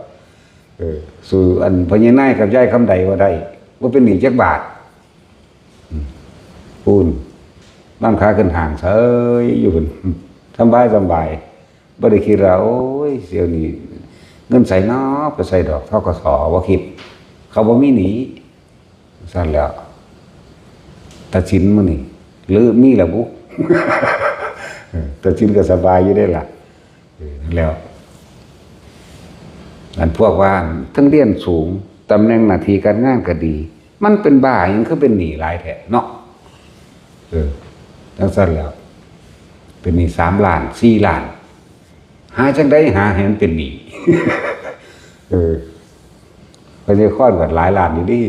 เออ สู้อันพ่อใหญ่นายกับยายคำใดบ่ได้ บ่เป็นหนี้จักบาท อืม พู้น นั่งขาขึ้นห้างเฉยอยู่พู้น สำบาย สำบาย บ่ได้คิดว่า โอ้ย เสี่ยวนี้ เงินใสเนาะ ไปใส่ดอก ธ.ก.ส. บ่คิด เขาบ่มีหนี้ ซั่นแหล้ว ตาสินมื้อนี้ หรือมีล่ะบุ เออ ตาสินก็สบายอยู่เด้ล่ะ เออ นั่นแหล้ว อันพวกว่าทั้งเรียนสูง ตำแหน่งหน้าที่การงานก็ดี มันเป็นบ้าหยังคือเป็นหนี้หลายแท้เนาะ เออ จังซั่นแหล้ว เป็นหนี้สามล้าน สี่ล้าน หาจังใด๋หาให้มันเป็นหนี้ เออ ไปเรียกค้อนกันหลายล้านอยู่ดิ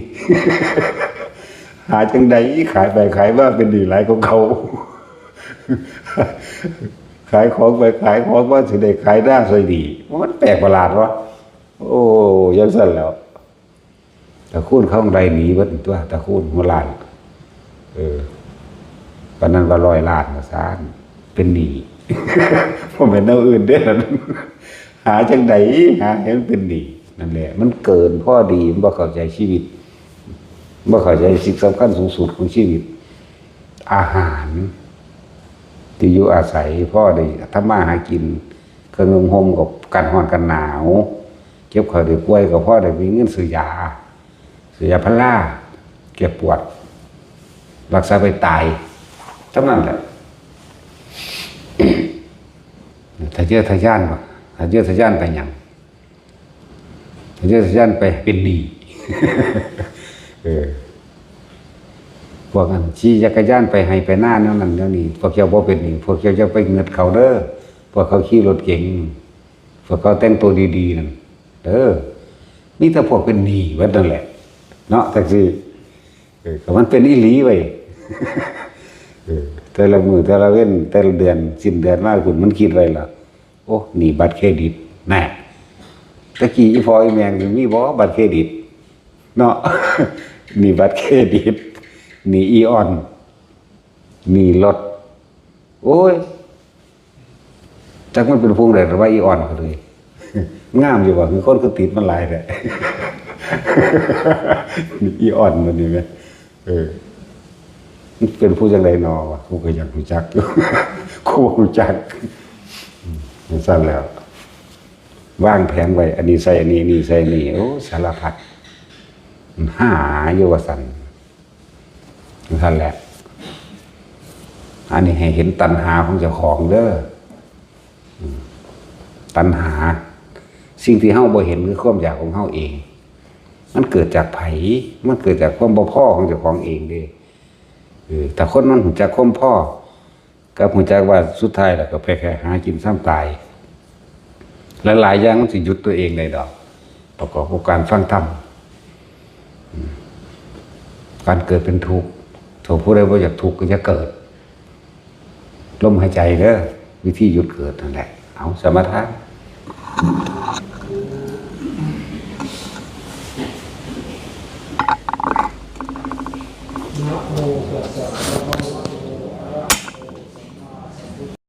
หาจังใด๋ขายไปขายมาเป็นหนี้หลายกว่าเก่า ขายของไปขายของมาสิได้ขายนาซอยดี มันแปลกประหลาดวะ โอ้ จังซั่นแหล้ว ตระกูลเขาได้หนี้เบิดตัว ตระกูลหัวล้าน เออ ปานนั้นว่าร้อยล้านว่าซั่น เป็นหนี้ บ่แม่นแนวอื่นเด้ หาจังใด๋ หาให้มันเป็นหนี้ นั่นแหละ มันเกินพอดี มันบ่เข้าใจชีวิต บ่เข้าใจสิ่งสำคัญสูงสุดของชีวิต อาหาร ที่อยู่อาศัย พอได้ทำมาหากิน เครื่องนุ่งห่มก็กันร้อนกันหนาว เจ็บไข้ได้ป่วยก็พอได้มีเงินซื้อยา ซื้อยาพารา แก้ปวด รักษาไปตาย เท่านั้นแหละ ทะเยอทะยานบ่ ทะเยอทะยานไปหยัง ทะเยอทะยานไปเป็นหนี้ เออ พวกอันขี่จักรยานไปไฮ่ไปนาแนวนั้นแนวนี้ พวกเจ้าบ่เป็นหนี้ พวกเจ้าอย่าไปเงิดเขาเด้อ พวกเขาขี่รถเก๋ง พวกเขาแต่งตัวดีๆ นั่น เออ มีแต่พวกเป็นหนี้เบิดนั่นแหละ เนาะ จั่งซี้ เออ ก็มันเป็นอีหลีเว้ย เออ แต่ละมื้อแต่ละเว็น แต่ละเดือน สิ้นเดือนมาพู้น มันคิดไว้แล้ว โอ้ หนี้บัตรเครดิต แน่ แต่กี้อีพ่ออีแม่นี่มีบ่บัตรเครดิต เนาะ หนี้บัตรเครดิต หนี้อีออน หนี้รถ โอ้ย จักมันเป็นพวงใด๋ แต่ว่าอีออนก็เลย งามอยู่บ่ คือคนคือติดมันหลายแท้ อีออนมันนี่แหม เออ มันเป็นผู้จั่งใด๋น้อวะ กูก็อยากรู้จักอยู่ กูบ่รู้จัก อืม จั่งซั่นแหล้ว วางแผนไว้ อันนี้ใส่อันนี้ อันนี้ใส่อันนี้ โอ้ สารพัด หาอยู่ว่าซั่น จั่งซั้นแหละ อันนี้ให้เห็นตัณหาของเจ้าของเด้อ อืม ตัณหา สิ่งที่เฮาบ่เห็นคือความอยากของเฮาเอง มันเกิดจากไผ มันเกิดจากความบ่พอของเจ้าของเองเด้ เออ ถ้าคนมันรู้จักความพอ กับรู้จักว่าสุดท้ายแล้วก็ไปแค่หากินซ่ำตาย หลายๆ อย่างมันสิหยุดตัวเองได้ดอก ประกอบกับการฟังธรรม อืม การเกิดเป็นทุกข์ ถ้าผู้ใดบ่อยากทุกข์ก็อย่าเกิด ลมหายใจเด้อ วิธีหยุดเกิดนั่นแหละ เอาสมถะ นะโมตัสสะภะคะวะ